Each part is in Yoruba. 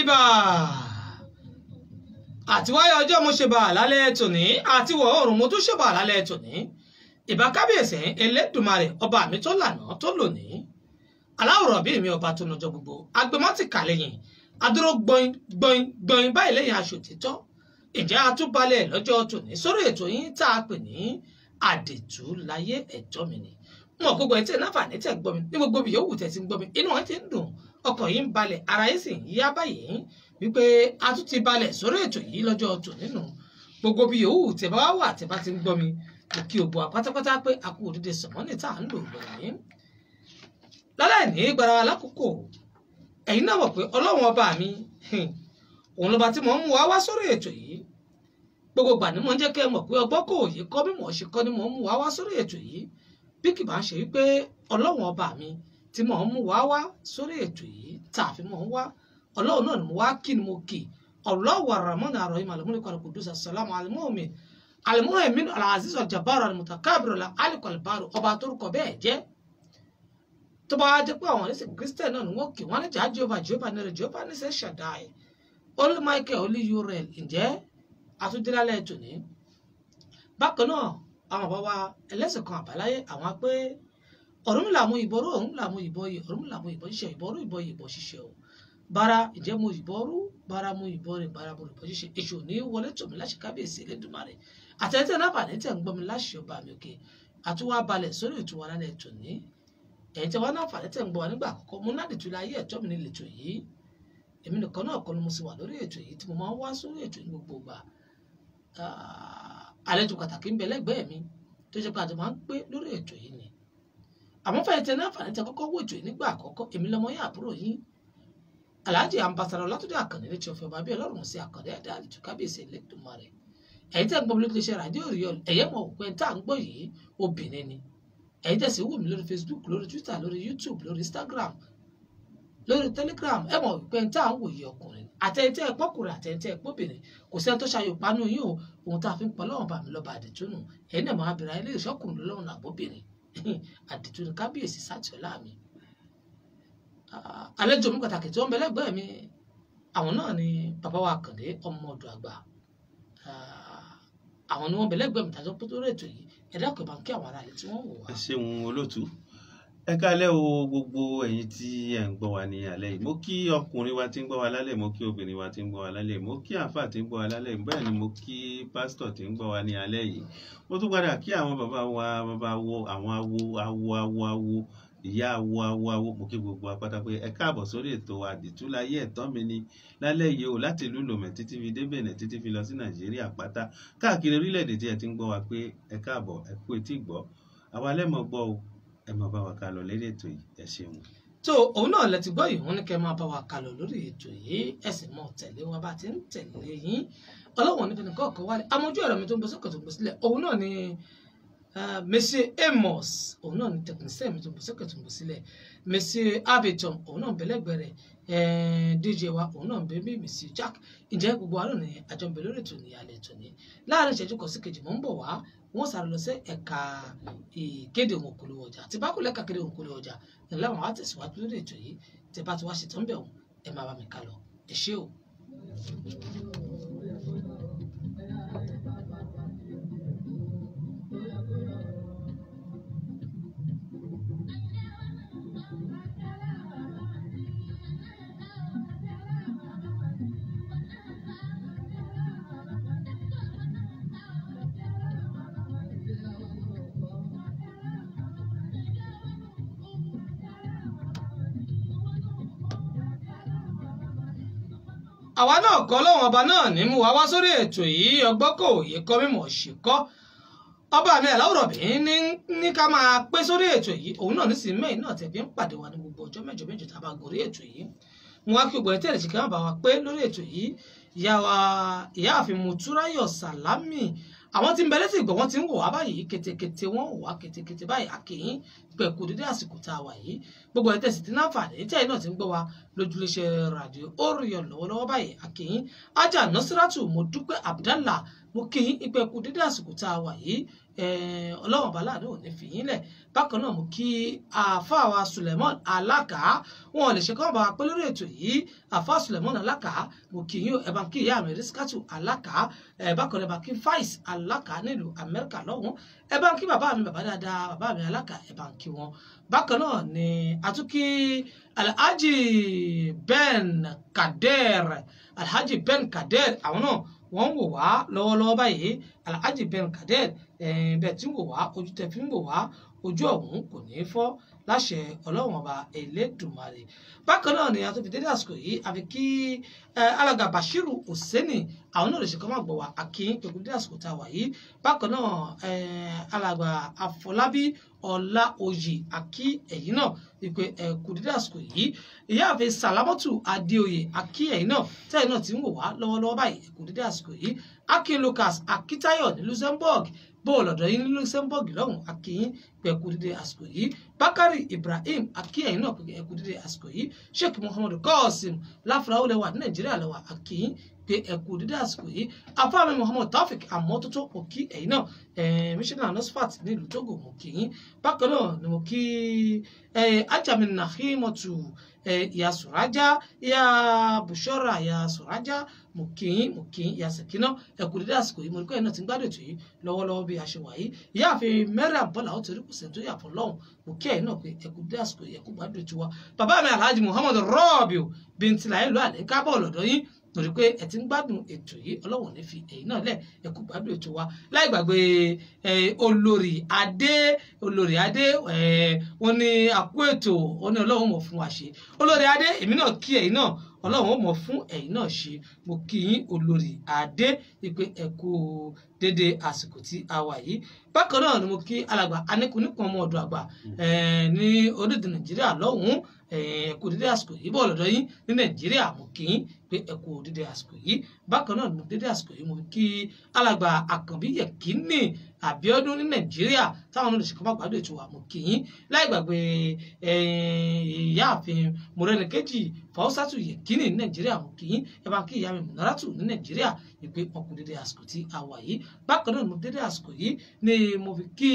Ibà àtiwáyé ọjọ́ mo ṣe bà lálẹ́ tòní, àtiwọ̀ oòrùn mo tún ṣe bà lálẹ́ tòní. Ìbà kábíyèsí Elédùmarè ọba mi tó lànà tó lónìí, aláwòrán bí mi ọba tó nọjọ́ gbogbo, agbémọ́tì kàlẹ́yìn adúró gbọ̀n gbọ̀n gbọ̀n báyìí lẹ́yìn aṣọ òtítọ́. Ìjẹ́ àtúbalẹ̀ lọ́jọ́ tòní sórí ètò yín tá a pè ní Àdìtú Láyé Ẹ̀tọ́ Mi Ni. Mo gbogbo ẹ̀ tí ẹ̀ náfà ní tẹ̀ gbọ́ mi ní gbogbo ibi yòówù tẹ̀ ti ń gbọ́ mi, inú wọn ti ń dùn, ọkàn yìí ń balẹ̀, ara yìí sì ń yá báyìí wípé a tún ti balẹ̀ sórí ètò yìí lọ́jọ́ tòní nù. Gbogbo ibi yòówù tẹ̀ bá wà tẹ̀ bá ti ń gbọ́ mi, mo kí ògbó pátápátá pé a kú òdìdè sọ̀mọ́nì tá à ń lò lónìí. Lálẹ́ ní gbára lákòókò, ẹ̀yin náà mọ̀ pé Ọlọ́run ọba mi òun lọ́ba tí mò ń mú wa wá sórí ètò yìí. Gbogbo ìgbà ni mò ń jẹ́ kẹ́ ẹ mọ̀ pé ọgbọ́n kò yé kọ́ mímọ̀ ṣe kọ́ ni mò ń mú wa wá sórí ètò yìí. Bí kì bá ń ṣe wípé Ọlọ́run ọba mi tí mò ń mú wa wá sórí ètò yìí tá a fi mò ń wá, Ọlọ́run náà ni mo wá kí ni mo kì. Allahu Ar-Rahman Ar-Rahim Al-Mulk Al-Quddus As-Salamu Al-Mu'min Al-Muhaymin Al-Aziz Al-Jabbar Al-Mutakabbir Al-Khaliq Al-Bari ọba torúkọ bẹ́ẹ̀ jẹ́. Tó bá jẹ́ pé àwọn ẹlẹ́sìn Christian náà ni wọ́n kì, wọ́n ní jà Jehovah, Jehovah nírẹ̀, Jehovah níṣẹ́ Shaddai, Holy Michael, Holy Uriel. Ǹjẹ́ àtúndínlálẹ̀ tòní. Bákan náà àwọn bàbá wa ẹlẹ́sìn kan àbáláyé àwọn pé Ọ̀rúnmìlà mú ìbọn rú, Ọ̀rúnmìlà mú ìbọn yè, Ọ̀rúnmìlà mú ìbọn ṣíṣe, ìbọn rú, ìbọn yè, ìbọn ṣíṣe o. Bára ìjẹ́ mú ìbọn rú, bára mú ìbọn rìn, bára mú ìbọn ṣíṣe. Èṣù ní wọlé tòmí láṣẹ kábíyèsí Elédùmarè. Àtẹ̀tẹ̀ náà bàní tẹ̀ ń gbọ́ mi láṣẹ ọba mi òkè. Àtúwá balẹ̀ sórí ètò wa lálẹ́ tòní. Ẹ̀yin tí wọ́n náà fàlẹ́ tẹ̀ ń gbọ́ wa nígbà àkọ́kọ́, mo náà Àdìtú Láyé Ẹ̀tọ́ Mi ní lètò yìí. Èmi nìkan náà kọ́ ni mo sì wà lórí ètò yìí tí mo máa ń wá sórí ètò yìí gbogbo ìgbà. Àlejò pàtàkì ń bẹ lẹ́gbẹ̀ẹ́ mi tó ṣe pé àjọ máa ń pé lórí ètò yìí ni. Àmọ́ fẹ́ẹ́ tẹ náà fàlẹ́ tẹ kọ́kọ́ wò ètò yìí nígbà àkọ́kọ́, èmi lọmọ yín àbúrò yín Alhaji Ambassador Ọlátúndé Àkànní létí ọ̀fẹ́ ọba bí Ọlọ́run sí Àkàndé ẹ̀dá Àdìtú kábíyèsí Elédùmarè. Ẹ̀yin tẹ́ ń gbọ́ mi lórí iléeṣẹ́ ràdíò rí ẹ̀yẹ́ mọ̀ òpin tá à ń gbọ́ yìí obìnrin ni. Ẹ̀yin tẹ́ sì wò mí lórí Facebook, lórí Twitter, lórí YouTube, lórí Instagram, lórí Telegram, ẹ mọ̀ pé tá à ń wòye ọkùnrin àtẹ̀yìn tẹ́ ẹ pọ́kùnrin àtẹ̀yìn tẹ́ ẹ pọ́bìnrin, kò sẹ́ni tó ṣayò panu yín o. Ohun tá a fi ń pa Ọlọ́run bá mi lọ́ba àdìtú nù. Ẹ̀yin náà máa bẹ̀rẹ̀ ilé ìṣọ́kùnrin lọ́run àbóbìnrin. Àdìtú ni kábíyèsí sátìọ́lá mi. Àlejò mi pàtàkì tí wọ́n bẹ lẹ́gbẹ̀ẹ́ mi, àwọn náà ni bàbá wa Àkàndé ọmọ ọ̀dọ̀ àgbà. Àwọn ni wọ́n bẹ lẹ́gbẹ̀ẹ́ mi tàbí pé tó rètò yìí. Ẹ dákun ẹ bá ń kí àwọn ará ilé tí wọ́n wò wá. Ẹ ṣeun olóòtú, ẹ káalẹ́ o gbogbo ẹ̀yin tí ẹ ń gbọ́ wa ní alẹ́ yìí. Mo kí ọkùnrin wa tí ń gbọ́ wa lálẹ́, mo kí obìnrin wa tí ń gbọ́ wa lálẹ́, mo kí àáfàá tí ń gbọ́ wa lálẹ́, bẹ́ẹ̀ ni mo kí pásítọ̀ tí ń gbọ́ wa ní alẹ́ yìí. Mo tún padà kí àwọn bàbá wa, bàbá wo, àwọn awo awo awo awo, ìyá awo awo awo, mo kí gbogbo wa pátá pé ẹ káàbọ̀ sórí ètò Àdìtú Láyé Ẹ̀tọ́ Mi Ni lálẹ́ yìí o, láti ìlú Lomé títí fi dé Benin títí fi lọ sí Nàìjíríà pátá káàkiri orílẹ̀-èdè tí ẹ ti ń gbọ́ wa pé ẹ káàbọ̀, ẹ kú etí gbọ́, àwa lẹ́mọ̀ gbọ́ o, ẹ máa bá wa ká lọ lórí ètò yìí. Ẹ ṣeun. Tó òun náà lẹ ti gbọ́ yìí, wọ́n ní kẹ́ máa bá wa ká lọ lórí ètò yìí, ẹ sì mọ̀ tẹ̀lé wa bá ti ń tẹ̀lé yín. Ọlọ́wọ̀n níbi nìkan ọ̀kan wálé amójú ẹ̀rọ mi tó ń bọ́ sókè tó ń bọ́ sílẹ̀, òun náà ni Monsieur Amos, òun náà ni tẹkinísẹ́ mi tó ń bọ́ sókè tó ń bọ́ sílẹ̀. Monsieur Abiton, òun náà ń bẹ lẹ́gbẹ̀ẹ́ rẹ̀. DJ wa, òun náà ń bẹ bí Monsieur Jack. Ǹjẹ́ gbogbo wa náà ni àjọ ń bẹ lórí ètò ní alẹ́ ètò ní láàárín ìṣẹ́jú kan sí kejì mò ń bọ̀ wá. Wọ́n sáré lọ sí ẹ̀ka ìkéde òun òkòlù ọjà tí bá kò lẹ́ka kéde òun òkòlù ọjà nílẹ̀ wọn á tẹ̀síwájú lórí ètò yìí. Tí bá ti wá ṣètò ń bẹ̀ wọ́n, ẹ máa bá mi ká lọ. Ẹ ṣé o. Àwa náà kọ́ lọ́wọ́n ọba náà ní mú wa wá sórí ètò yìí, ọgbọ́n kò yé kọ́ mímọ̀ ṣe kọ́. Ọba mi Aláwùrọ̀bí ní ká máa pé sórí ètò yìí, òun náà nísìnyí mẹ́yìn náà tẹ̀ fi ń pàdé wa ní gbogbo ọjọ́ mẹ́jọ mẹ́jọ tá a bá gorí ètò yìí. Mo wá kí gbogbo ẹ̀ tẹ̀lé ṣe kí wọ́n bá wa pé lórí ètò yìí. Ìyá wa ìyáàfin Motúnráyọ̀ Sàlámì, àwọn tí ń bẹ létí ìgbọ̀ wọ́n ti ń wò wá báyìí ketekete, wọ́n wò wá ketekete báyìí. Àkìyín pẹ̀kú dédé àsìkò tá a wà yìí. Gbogbo ẹ̀ tẹ̀sí tí náà fàdé tí ẹ̀yin náà ti ń gbọ́ wa lójúléṣẹ́ ràdíò Orion lọ́wọ́lọ́wọ́ báyìí akínyìn ajá Nọ́sírátù mo dúpẹ́ Abdallah mo kíyìn ìpẹ́ kú dédé àsìkò tá a wà yìí ọlọ́wọ̀n bá láàánú ò ní fi yín lẹ̀. Bákan náà mo kí àáfàá wa Suleiman Alákà, wọn ò lè ṣe kọ́ bá wa pé lórí ètò yìí. Àáfàá Suleiman Alákà mo kí yín, ẹ bá ń kí ìyá mi Rísíkátù Alákà, bákan náà ẹ bá ń kí Faiz Alákà nílùú Amẹ́ríkà lọ́hùn, ẹ bá ń kí bàbá mi bàbá dáadáa bàbá mi Alákà, ẹ bá ń kí wọn. Bákan náà ni àtúnkí Alhaji Ben Kader, Alhaji Ben Kader, àwọn náà wọ́n ń wò wá lọ́wọ́lọ́wọ́ báyìí. Alhaji Ben Kader, bẹ́ẹ̀ tí ń wò wá, ojú tẹ fi ń wò wá, ojú ọ̀hún kò ní í fọ́ láṣẹ Ọlọ́run ọba Elédùmarè. Bákan náà ni a tó fi dédé àsìkò yìí àfi kí alága Bashiru Hosseini, àwọn náà lè ṣe kọ́ máa gbọ́ wá akin pẹ̀lú dédé àsìkò tá a wà yìí. Bákan náà alàgbà Àfọlábí Ọláoyè akí ẹ̀yìn náà ìpè ẹ̀kú dédé àsìkò yìí. Ìyáàfin Sàlámọ́tù Adéoyè akí ẹ̀yìn náà tẹ́yìn náà ti ń wò wá lọ́wọ́lọ́wọ́ báyìí, ẹ̀kú dédé àsìkò yìí. Akin Lucas Akítáyọ̀ ní Luxembourg, bóòlù ọ̀dọ̀ yín ní Luxembourg lọ́hùn akínyín pẹ̀kú dédé àsìkò yìí. Bakari Ibrahim akínyìn náà pẹ̀kú dédé àsìkò yìí. Sheikh Muhammadu Qasim láfúráwò lẹ́wà ní Nàìjíríà lẹ́wà akínyín pé ẹ̀kú dédé àsìkò yìí. Afáàmì Muhammad Taofik Àmọ́tótó mo kí ẹ̀yin náà, mísínà Nusfat nílùú Togo mo kí yín. Bákan náà ni mo kí Ajami Nahimotu, ìyá Sùrájà, ìyá Bushora, ìyá Sùrájà, mo kí yín, mo kí yín. Ìyá Sẹ̀kínà ẹ̀kú dédé àsìkò yìí. Mo rí pé ẹ̀yin náà ti ń gbádùn ètò yìí lọ́wọ́lọ́wọ́ bí a ṣe wà yìí. Ìyáàfin Mariam Bọ́lá ó torí kò sẹ́ni tó yàtọ̀ lọ́hùn, mo kí ẹ̀yin náà pé ẹ̀kú dédé àsìkò yìí, ẹ̀kú gbádùn ètò wa. Bàbá mi Alhaji Muhammad Rọ́ọ̀bì Bìntìlá ìlú àlẹ́ kábọ̀ lọ́dọ̀ yín, torí pé ẹ ti ń gbádùn ètò yìí, Ọlọ́run ní fi ẹ̀yin náà lẹ̀, ẹ kú gbádùn ètò wa. Láì gbàgbé olórí adé, olórí adé, wọ́n ní àkú ètò, wọ́n ní Ọlọ́run mọ̀ fún wa ṣe. Olórí adé, èmi náà kí ẹ̀yin náà, Ọlọ́run ó mọ̀ fún ẹ̀yin náà ṣe. Mo kí yín olórí adé ìpè ẹ kú dédé àsìkò tí a wà yìí. Bákan náà ni mo kí alàgbà Aníkuníkun ọmọ ọ̀dọ̀ àgbà ní orílẹ̀-èdè Nàìjíríà lọ́hùn-ún, ẹ kú dédé àsìkò yìí. Bọ́ọ̀lù ọ̀dọ̀ yín ní Nàìjíríà, mo kí yín pé ẹ kú dédé àsìkò yìí. Bákan náà ni mo dédé àsìkò yìí mo kí alàgbà Àkànbí Yẹ̀kínì Àbíọ́dún ní Nàìjíríà táwọn náà lè ṣe kọ́ bá gbádùn ètò wa, mo kí yín. Láì gbàgbé ìyáàfin Mọ̀rẹ́nikejì Fáwọ́sátù Yẹ̀kínì ní Nàìjíríà, mo kí yín. Ẹ bá kí ìyá mi Mùnáràtù ní Nàìjíríà ìpè ọkù dédé àsìkò tí a wà yìí. Bákan náà mo dédé àsìkò yìí ni mo fi kí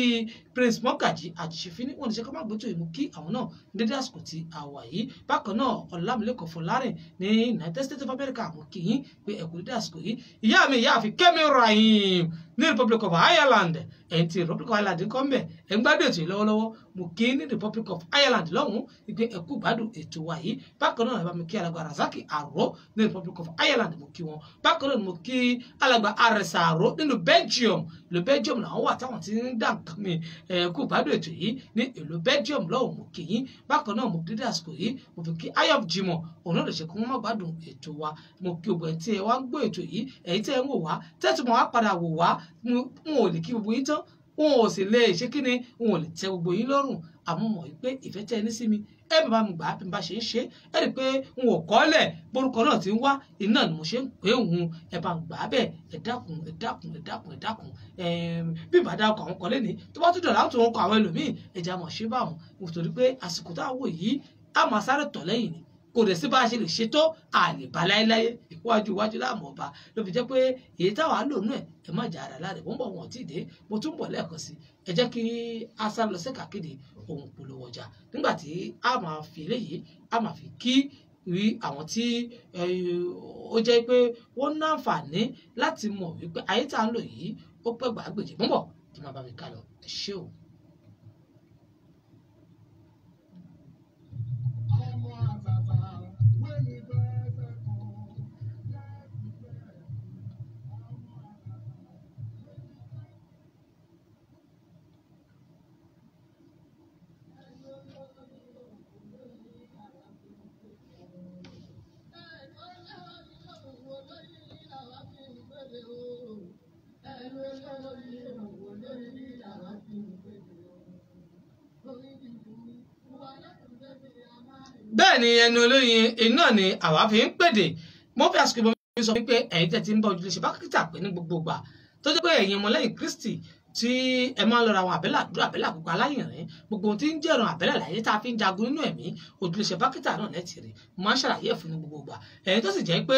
Prince Mọ́gàjì Àjíṣefínní, wọ́n lè ṣe kọ́ bá gbójú yìí, mo kí àwọn náà dédé àsìkò tí a wà yìí. Bákan náà Ọlámilékan Fọlárìn ní United States of America, mo kí yín pé ẹ kú dédé àsìkò yìí. Ìyá mi ìyáàfin Kẹ́mi Rahim ní Republic of Ireland, ẹ̀yin tí Republic of Ireland kọ́ mbẹ̀ ẹ̀ ń gbádùn ètò yìí lọ́wọ́lọ́wọ́, mo kí ní Republic of Ireland lọ́hùn-ún ìpè ẹ kú gbádùn ètò wa yìí. Bákan náà ẹ bá mi kí alàgbà Razaki Aro ní Republic of Ireland, mo kí wọn. Bákan náà mo kí alàgbà Arẹ̀sà Aro nínú Belgium, ìlú Belgium làwọn wà táwọn ti ń dà nǹkan mi, ẹ kú gbádùn ètò yìí ní ìlú Belgium lọ́hùn, mo kí yín. Bákan náà mo dédé àsìkò yìí mo fi kí Ayob Jimoh, òun náà lè ṣe kí wọ́n má gbádùn ètò wa. Mo kí gbogbo ẹ̀ tí ẹ wá ń gbọ́ ètò yìí, ẹ̀yin tí ẹ ń wò wá, tẹ́tù mọ́ wá padà wò wá, n ò lè kí gbogbo yín tán, n ò sì lè ṣe kí ni, n ò lè tẹ gbogbo yín lọ́rùn, àmọ́ mọ̀ pé ìfẹ́ tẹ́ ẹ ní sí mi, ẹ bàbá mi gbà á bí n bá ṣe ń ṣe, ẹ rí i pé n ò kọ́lẹ̀ borúkọ náà ti ń wá, iná ni mo ṣe ń pè òun, ẹ bá ń gbà á bẹ́ẹ̀, ẹ dákun, ẹ dákun, ẹ dákun, ẹ dákun. Bí ìbá dákun àwọn kan lẹ́ni tó bá tún dọ̀là tó ń kọ àwọn ẹlòmíì, ẹja mọ̀ ṣe báwọn, nítorí pé àsìkò tá a wò yìí á máa sáré tọ̀ lẹ́yìn ni, kò dẹ̀ sí bá a ṣe lè ṣe tó àlè bá láéláé, iwájú iwájú láàmú ọba ló fi jẹ́ pé èyí táwa lò nú ẹ̀ ẹ má jà ara láre. Wọ́n bọ̀ wọ́n tí ì dé, mo tún bọ̀ lẹ́ẹ̀kan sí. Ẹ jẹ́ kí a sá lọ sẹ́ka kéde ohun polówó ọjà nígbà tí a máa fi eléyìí a máa fi kí rí àwọn tí ó jẹ́ pé wọ́n ní àǹfààní láti mọ̀ wípé ayé tá à ń lò yìí ó pẹ́ gbàgbèjì. Mọ́ bọ̀ kí n máa bá mi ká lọ, ẹ ṣé o. Bẹ́ẹ̀ ni ẹnu olóyin iná ni àwa fi ń pèdè. Mo fi àsìkò ìbọn mi sọ wípé ẹ̀yin tẹ́ ti ń bá ojúlé ṣe bá kíkà pé ní gbogbo ìgbà tó jẹ́ pé ẹ̀yin ọmọlẹ́yìn Kristi tí ẹ máa ń lọ ra àwọn àbẹ́là dúró, àbẹ́là pupa aláyìnrín, gbogbo ohun tí ń jẹ̀ràn àbẹ́là láyé tá a fi ń jagun nínú ẹ̀mí, ojúlẹ̀ṣẹ̀ Bákítà náà lẹ́tì rí. Mo máa ń ṣàlàyé ẹ̀ fún ní gbogbo ìgbà. Ẹ̀yin tó sì jẹ́ pé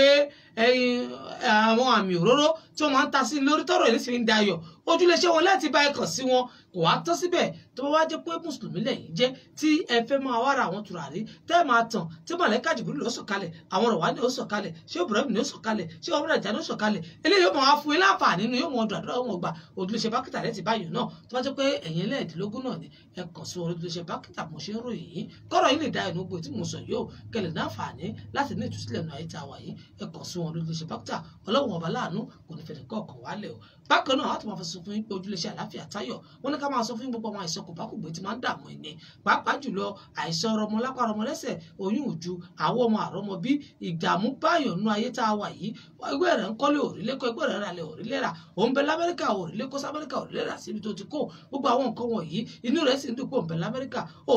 àwọn àmì òróró tí wọ́n máa ń ta sí lórí tọ́rọ̀ yìí sì ń dayọ̀, ojúlẹ̀ṣẹ̀ wọn láti bá ẹ kàn sí wọn. Kò wá tán síbẹ̀, tó bá wá jẹ́ pé mùsùlùmí lẹ́yìn jẹ́ tí ẹ fẹ́ máa wá ra àwọn tùràrí tẹ́ máa tàn, tí màlẹ́kà Jìbìrìlù ló sọ̀kalẹ̀, àwọn ọ̀rọ̀ wá ní ó sọ̀kalẹ̀, ṣé Ibrahim ní ó sọ̀kalẹ̀, ṣé ọmọdé àjà ní ó sọ̀kalẹ̀, eléyìí yóò máa fún yín láǹfààní nínú yóò mọ ọdún àdúrà wọn gbà. Ojúlẹ̀ṣẹ̀ Bákítà rẹ ti báyìí náà. Tó bá jẹ́ pé ẹ̀yin ẹlẹ́ẹ̀dínlógún náà ni ẹ kàn sí ojúlẹ̀ṣẹ̀ Bákítà mo ṣe ń ròyìn yín, kọ́rọ̀ yín lè dá ẹnu gbé tí mo sọ yóò kẹlẹ̀ láǹfààní láti ní ìtúsílẹ̀ nù ayé tá a wà yìí. Ẹ kàn sí wọn ojúlẹ̀ṣẹ̀ Bákítà. Ọlọ́run ọba láàánú kò ní fẹ̀lẹ̀ kọ̀ọ̀kan wálẹ̀ o. Bákan náà, a tún máa fi sọ fún yín pé ojúlẹ̀ṣẹ̀ Àlàáfíà Táyọ̀ wọn ní ká máa sọ fún gbogbo àwọn àìsàn kòbákùgbé tí máa ń dààmú ẹni, pàápàá jùlọ àìsàn ọrọmọ lápá ọrọmọ lẹ́sẹ̀, oyún òju, àwọn ọmọ àrọmọ bí, ìdààmú báyọ̀ nínú ayé tá a wà yìí. Ẹgbẹ́ rẹ̀ ń kọ́lé òrìlé kọ́, ẹgbẹ́ rẹ̀ ń ralẹ̀ òrìlé rà, òun bẹ l'Amẹ́ríkà òrìlé kó s'Amẹ́ríkà òrìlé rà síbi tó ti kó gbogbo àwọn nǹkan wọ̀nyí, inú rẹ̀ sì ń dùn pé òun bẹ l'Amẹ́ríkà. Ó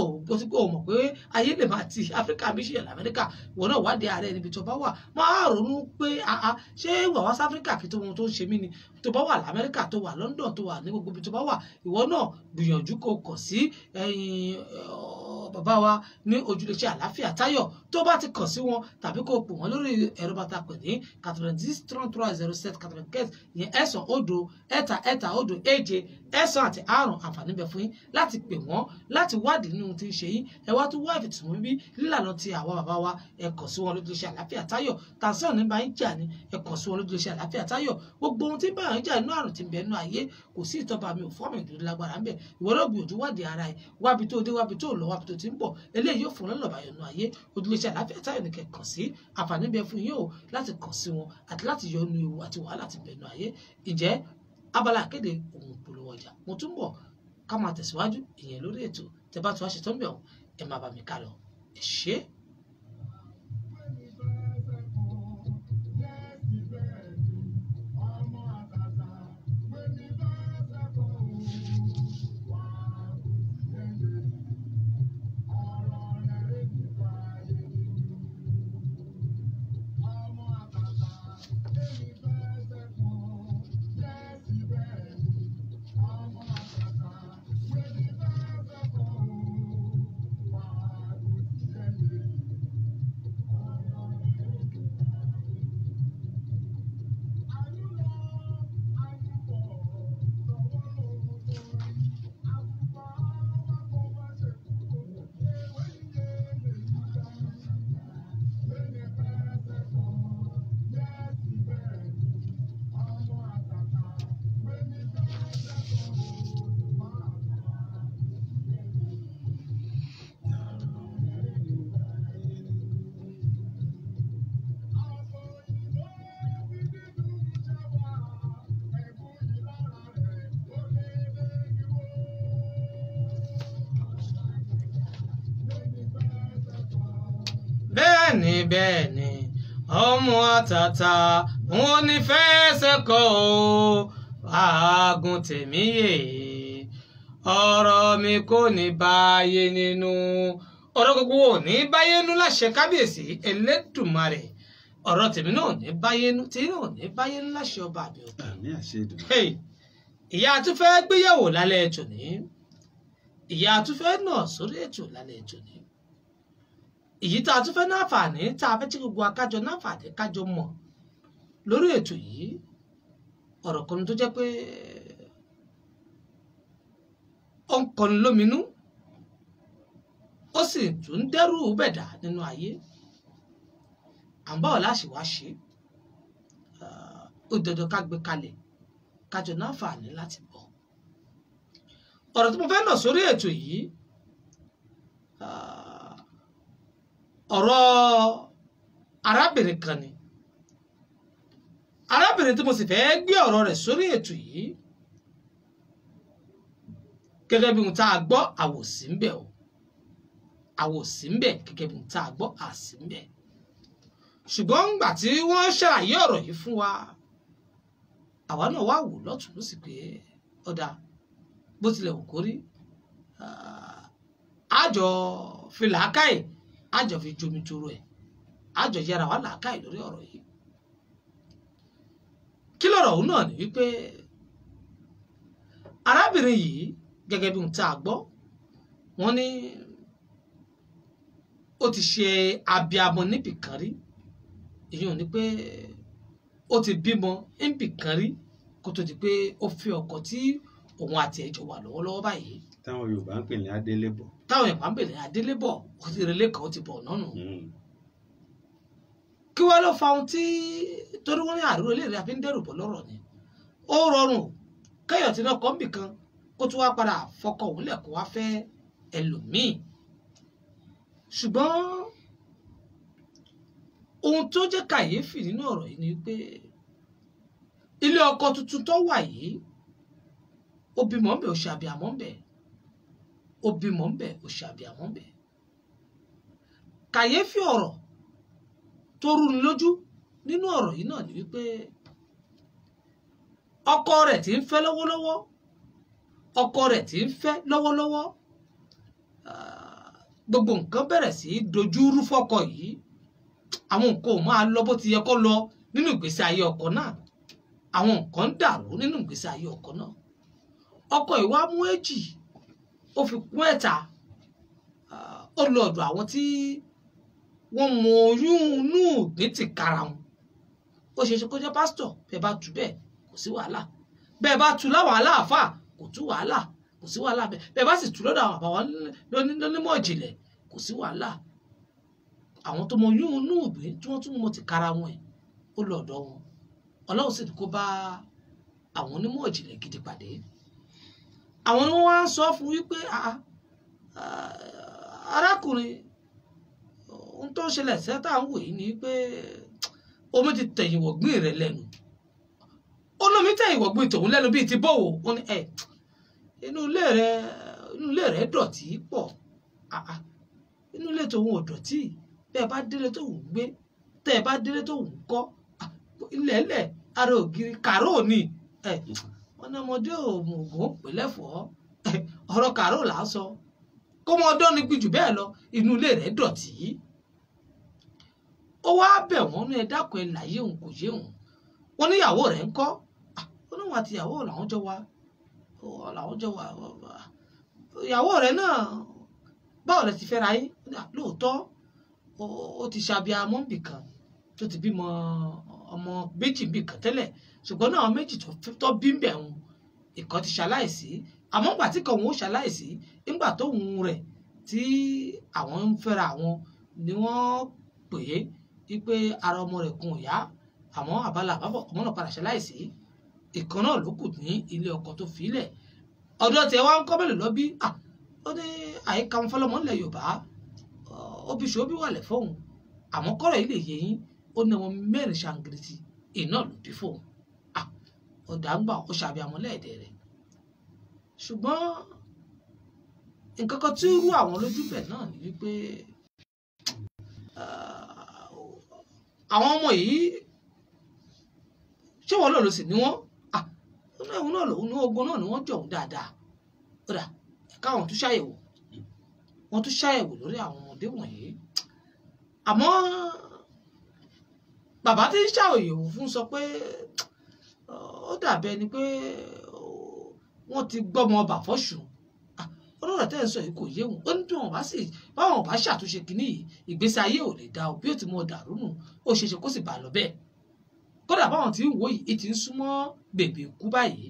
ó mọ̀ pé ayé lè máa ti Áfíríkà bí ṣe l'Amẹ́ríkà. Ìwọ náà wádìí ààrẹ níbi tó bá wà, máa ronú pé ṣé wà wá s'Áfíríkà kí tó ohun tó ń ṣe mí ni. Tó bá wà l'Amẹ́ríkà, tó wà London, tó wà ní gbogbo ibi tó bá wà, ìwọ náà gbìyànjú kó kàn sí bàbá wa ní ojúlẹ̀ṣẹ̀ Àlàáfíà Táyọ̀. Tó bá ti kàn sí wọn tàbí kó pè wọ́n lórí ẹ̀rọ bàtà pè ní 90 33 07 95, ìyẹn 9 0 3 3 0 7 9 àti 5. Àǹfààní bẹ fún yín láti pè wọ́n láti wádìí nínú tí ń ṣe yín. Ẹ wá tún wá ìfìtìmọ̀ bíbí lílànà ti àwọn bàbá wa, ẹ kàn sí wọn lójúlẹ̀ṣẹ̀ Àlàáfíà Táyọ̀. Tàǹsán ní bá yín jà ní, ẹ kàn sí wọn lójúlẹ̀ṣẹ̀ Àlàáfíà Táyọ̀. Gbogbo ohun tí bá yín jà nínú àrùn tí ń bẹ nínú ayé, kò sí ìtọ́ba mi ò fọ́ mi ìdúró lágbára ń bẹ. Ìwọ náà gbìyànjú wádìí ara ẹ, wábi tó dé, wábi tó lọ, wábi tó ti ń bọ̀, eléyìí yóò fún lọ́nà àbáyọ nínú ayé. Ojúlẹ̀ṣẹ̀ Àlàáfíà Táyọ̀ ní kẹ́ kàn sí. Àǹfààní bẹ fún yín o láti kàn sí wọn àti láti yọ inú ewu àti wàhálà tí ń bẹ nínú ayé. Ǹjẹ́ abala akéde òun polówó ọjà, mo tún bọ̀ ká máa tẹ̀síwájú ìyẹn lórí ètò. Tẹ́ bá tún wá ṣe tó ń bẹ̀ ọ́, ẹ máa bá mi ká lọ. Ẹ ṣé. Bẹ́ẹ̀ni bẹ́ẹ̀ni, ọmọ àtàtà wọn ní fẹsẹ̀ kọ́ o, àágùn tèmi yè, ọ̀rọ̀ mi kò ní báyé nínú, ọ̀rọ̀ gbogbo ò ní báyé nú láṣẹ kábíyèsí Elédùmarè. Ọ̀rọ̀ tèmi náà ò ní báyé nú, tí náà ò ní báyé nú láṣẹ ọba àbí òkè. Àmín àṣẹ Èdùmàrè. Ìyá àtúfẹ́ gbéyàwó lálẹ́ ètò ní, ìyá àtúfẹ́ náà sórí ètò lálẹ́ ètò ní, èyí tá a tún fẹ́ náfààní tá a fẹ́ tí gbogbo akájọ náfààní kájọ mọ̀ lórí ètò yìí. Ọ̀rọ̀ kan tó jẹ́ pé ó ń kọni lóminú, ó sì tún ń dẹ́rù bẹ̀dà nínú ayé. À ń bá ọ̀ láṣì wá ṣe ó dandan ká gbé kalẹ̀ kájọ náfààní láti bọ̀. Ọ̀rọ̀ tí mo fẹ́ nà sórí ètò yìí, ọ̀rọ̀ arábìnrin kan ni. Arábìnrin tí mo sì fẹ́ gbé ọ̀rọ̀ rẹ̀ sórí ètò yìí, gẹ́gẹ́ bí ohun tá a gbọ́, àwòsí ń bẹ̀ o, àwòsí ń bẹ̀, gẹ́gẹ́ bí ohun tá a gbọ́, àsí ń bẹ̀. Ṣùgbọ́n ńgbà tí wọ́n ṣàlàyé ọ̀rọ̀ yìí fún wa, àwa náà wá wò lọ́tùn lósì pé ọ̀dà bó tilẹ̀ wù kó rí, àjọ fi làákàyè, àjọ fi jomi toro ẹ̀, àjọ yẹra wà làákàyè lórí ọ̀rọ̀ yìí. Kí lọ̀rọ̀ òun náà ni wípé Arábìnrin yìí gẹ́gẹ́ bí ohun tá a gbọ́, wọ́n ní ó ti ṣe abiamọ níbìkan rí. Èyí ò ní pé ó ti bímọ níbìkan rí kó tó di pé ó fi ọkọ tí òun àti ẹjọ wà lọ́wọ́lọ́wọ́ báyìí. Táwọn Yorùbá ń pè ní adélébọ̀. Táwọn Yorùbá ń pè ní adélébọ̀, ó ti relé kan ó ti bọ̀ nánu. Kí wàá ló fa ohun tí torí wọn ní àrùn eléyìí àfi ń dẹ́rù bọ̀ lọ́rọ̀ ni. Ó rọrùn kéèyàn ti lọ́kọ níbìkan kó tún wá padà fọkọ òun lẹ̀ kó wá fẹ́ ẹlòmíì. Ṣùgbọ́n ohun tó jẹ́ kàyéfì nínú ọ̀rọ̀ yìí ni pé ilé ọkọ tuntun tó wà yìí, ó bímọ ńbẹ̀, ó ṣàbíamọ ńbẹ̀, ó bímọ ńbẹ̀, ó ṣàbíamọ ńbẹ̀. Kàyéfì ọ̀rọ̀ tó rúni lójú nínú ọ̀rọ̀ yìí náà ni wípé ọkọ rẹ̀ tí ń fẹ́ lọ́wọ́lọ́wọ́, ọkọ rẹ̀ tí ń fẹ́ lọ́wọ́lọ́wọ́, gbogbo nǹkan bẹ̀rẹ̀ sí í dojú rú fọ́kọ yìí. Àwọn nǹkan ò máa lọ bó ti yẹ kó lọ nínú ìgbésí ayé ọkọ náà. Àwọn nǹkan ń dàrú nínú ìgbésí ayé ọkọ náà. Ọkọ yìí wá mú èjì, ó fi kún ẹ̀ta, ó lọ ọ̀dọ̀ àwọn tí wọ́n mọ oyún inú ìgbín ti kára wọn. Ó ṣeé ṣe kó jẹ́ pásítọ̀, bẹ́ẹ̀ bá tú bẹ́ẹ̀ kò sí wàhálà, bẹ́ẹ̀ bá tú láwọn aláàfáà kò tú wàhálà, kò sí wàhálà bẹ́ẹ̀, bẹ́ẹ̀ bá sì tú lọ́dọ̀ àwọn àbáwọn lónímọ̀ ìjìnlẹ̀ kò sí wàhálà. Àwọn tó mọ oyún inú ìgbín tí wọ́n tún mọ ti kára wọn ẹ̀, ó lọ ọ̀dọ̀ wọn. Ọlọ́run sì kó bá àwọn onímọ̀ ìjìnlẹ̀ gidi pàdé. Àwọn ni wọ́n wá ń sọ fún wípé arákùnrin, ohun tó ń ṣẹlẹ̀ sẹ́tà ń wò yìí ni pé omi ti tẹ̀yìn wọ̀gbìn rẹ̀ lẹ́nu. Olómi tẹ̀yìn wọ̀gbìn tòun lẹ́nu bíi ti bọ́wọ̀. Ó ní ẹ̀ inú ilé rẹ̀ dọ̀tí pọ̀. Inú ilé tòun ò dọ̀tí. Bẹ́ẹ̀ bá délé tóun gbé, tẹ́ ẹ bá délé tóun kọ́, ilẹ̀ ẹlẹ̀ ara ògiri kàró ni. Wọ́n ní ọmọdé òmùgún pè lẹ́fọ̀ọ́, ọ̀rọ̀ kàró là ń sọ. Kó mọ ọdọ́ ni gbìjù bẹ́ẹ̀ lọ, inú ilé rẹ̀ dọ̀tí. Ó wá bẹ̀ wọ́n ní ẹ dákun ẹ láyé òun kò yé òun. Wọ́n níyàwó rẹ̀ ń kọ́. Ó ní wọn àti ìyàwó làwọn jọ wà, làwọn jọ wà. Ìyàwó rẹ̀ náà báwo lẹ ti fẹ́ra yín? Lóòótọ́ ó ti ṣàbíamọ́ nbìkan tó ti bímọ ọmọ méjì nbìkan tẹ́lẹ̀, ṣùgbọ́n náà méjì tó bí ń bẹ̀ wọn ìkan ti ṣaláìsí. Àmọ́ ìgbà tí kan òun ó ṣaláìsí, nígbà tó òun rẹ̀ tí àwọn ń fẹ́ra àwọn ni wọ́n pè é wípé ara ọmọ rẹ̀ kun ò yá, àmọ́ àbálà àbábọ̀ ọmọ náà padà ṣaláìsí. Ìkan náà ló kù ní ilé ọkọ tó fi lẹ̀. Ọ̀dọ̀ tiẹ̀ wá ń kọ́ mélòó lọ bí? Ó ní àyíká wọn fọlọ́mọ ńlẹ̀ Yorùbá, ó bí ṣe ó bí wà lẹ̀ fóun, àmọ́ kọ́rọ̀ yìí lè yé yín, ó ní ọmọ mẹ́rin ṣàǹgìrìtì iná ló bí fóun. Ọ̀dà ń gbà ó ṣàbíamọ lẹ́ẹ̀dẹ̀ rẹ̀. Ṣùgbọ́n nǹkan kan tí ó rú àwọn lójú bẹ̀ náà ni wípé àwọn ọmọ yìí ṣé wọn náà ló sì ní wọn? Òun náà lòun ní ogun náà ni wọ́n jọ òun dáadáa. Ó dà káwọn tún ṣàyẹ̀wò, wọ́n tún ṣàyẹ̀wò lórí àwọn ọmọdé wọ̀nyí. Àmọ́ bàbá tí ń ṣàyẹ̀wò fún sọ pé ó dàbí ẹni pé wọ́n ti gbọ́mọ ọba fọ́ṣù. Ọlọ́rọ̀ tẹ́ ń sọ yìí kò yé wọn. Ó ní bí wọn bá sì báwọn bá ṣàtúnṣe kínní yìí, ìgbésí ayé ò lè dá o, bí ó ti mọ dàrú nù, ó ṣeéṣe kó sì bá a lọ bẹ́ẹ̀. Kódà báwọn tí ń wò yìí ti ń súnmọ́ bèbè kú báyìí.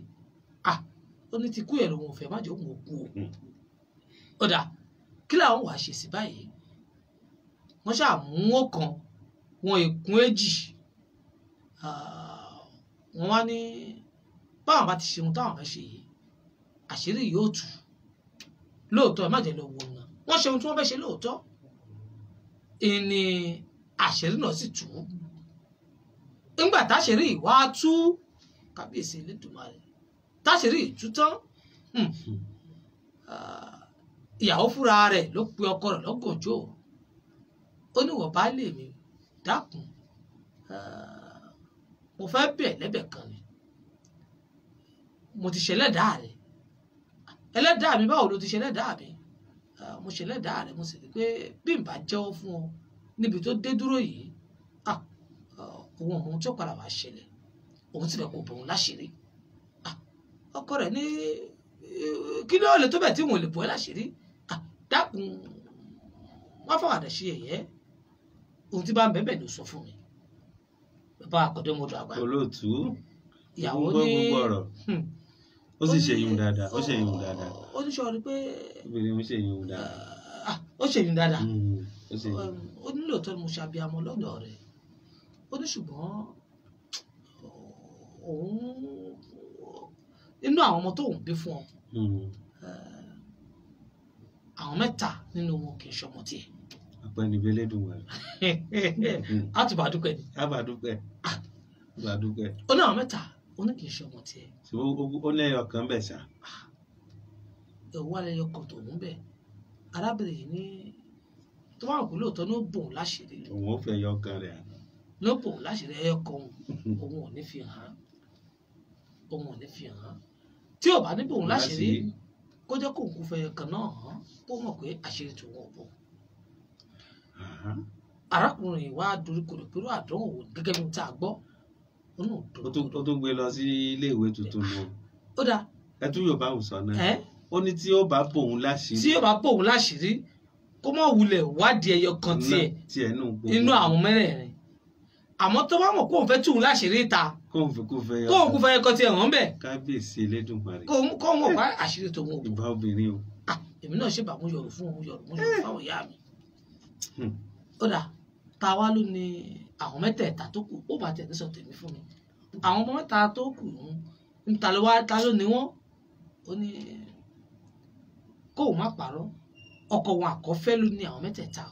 Ó ní ti kú yẹn lòun ò fẹ́ má jẹ́ òun ò kú o. Ó dà kí làwọn wàá ṣe sí báyìí? Wọ́n ṣáà mú ọ̀kan wọn èkún èjì. Wọ́n wá ní báwọn bá ti ṣe ohun táwọn fẹ́ ṣe yìí, àṣírí yóò tú. Lóòótọ́ ẹ má jẹ́ lọ wo ọ̀nà. Wọ́n ṣe ohun tí wọ́n fẹ́ ṣe lóòótọ́, ìní àṣírí náà sì tú. Nígbà táṣírí ìwá tú, kábíyèsí Elédùmarè, táṣírí ìtú tán, ìyàwó fúnra rẹ̀ ló pe ọkọ rẹ̀ lọ́gànjọ́. Ó ní wọ́n bá lè mi dákun, mo fẹ́ bẹ̀ lẹ́bẹ̀ kan ni, mo ti ṣẹlẹ́dàá rẹ̀. Ẹlẹ́dàá mi, báwo ló ti ṣẹlẹ́dàá mi? Mo ṣẹlẹ́dàá rẹ̀, mo sì rí pé bí n bá jẹ́wọ́ fún ọ níbi tó dé dúró yìí, òun ọmọ tí ó padà wá ṣẹlẹ̀, òun sì fẹ́ kó bòun láṣìírí. Ọkọ rẹ̀ ní Kí ló lè tó bẹ̀ tí wọn ò lè bọ́ ẹ́ láṣìírí? Dákun, wọ́n fọwọ́dà ṣe ẹ̀yẹ́, ohun tí bá ń bẹ́ẹ̀ ló sọ fún mi. Bàbá àkọ́dé mo dùn àgbà. Olóòtú. Ìyàwó gbọ́ ní gbogbo ọ̀rọ̀. Ó sì ṣe yìí dáadáa, ó ṣe yìí dáadáa. Ó ní sọ rí pé Obìnrin ń ṣe yìí dáadáa. Ó ṣe yìí dáadáa. Ó ṣe yìí. Ó ní lóòótọ́ ni mo ṣe abiyamọ lọ́dọ̀ rẹ̀, ó ní ṣùgbọ́n òun inú àwọn ọmọ tóun bí fún ọ, àwọn mẹ́ta nínú wọn kì í ṣọmọ tiẹ̀. Ọpẹ́ Elédùmarè. Á tún bá dúpẹ́ ni. Àbàdúpẹ́, àbàdúpẹ́. Ó ní àwọn mẹ́ta, ó ní kì í ṣọmọ tiẹ̀. Ṣùgbọ́n ó lẹ́yìn ọkàn bẹ̀ ṣá. Ẹ̀wọ́ alẹ́ yọkàn tòun bẹ̀. Arábìnrin yìí ní tó bá wà pé lóòótọ́ ló bòun láṣìírí, Òun ò fẹ́ yọ ọkàn rẹ̀. ló bòun láṣìírí ẹyọ kan, òun ò ní fi hàn án, òun ò ní fi hàn án. Tí ò bá ní bòun láṣìírí, kó jẹ́ kóun kú fẹ́ kan náà hàn, kó mọ̀ pé àṣírí tòun ò bò. Arákùnrin yìí wá doríkodò pẹ̀lú àdánwò gẹ́gẹ́ bí tá a gbọ́, ó náà doríkodò. Ó tún gbé lọ sí ilé ìwé tuntun nù. Ó dáa. Ẹ tún yóò bá òun sọ náà. Ẹ Ó ní tí ó bá bòun láṣìírí, tí yóò bá bòun láṣìírí, kó má wulẹ̀ wádìí ẹyọ kan tiẹ̀ tiẹ̀ nù gbogbo inú àwọn mẹ́rẹ̀ẹ̀rin, àmọ́ tó bá mọ̀ kóun fẹ́ túun láṣìírí ta, kóun fi kó fẹ́ yọ kóun kú fẹ́ ẹyọ kan tiẹ̀ hàn bẹ́ẹ̀. Kábíyèsí Elédùmarè. Kóun mọ̀ pé àṣírí tòun ò bò. Ìbá obìnrin o. Ah, èmi náà ṣe bàmú yọrù fún òun, yọrù mú yọrù fáwọn ìyá mi. Ó dà, ta wá ló ní àwọn mẹ́tẹ̀ẹ̀ta tó kù? Ó bá tẹ̀ ní sọ tèmi fún mi, àwọn ọmọ mẹ́ta tó kù ń ta ló wá, ta ló ní wọ́n? Ó ní kóun má parọ́, ọkọ wọn àkọ́fẹ́ ló ní àwọn mẹ́tẹ̀ẹ̀ta.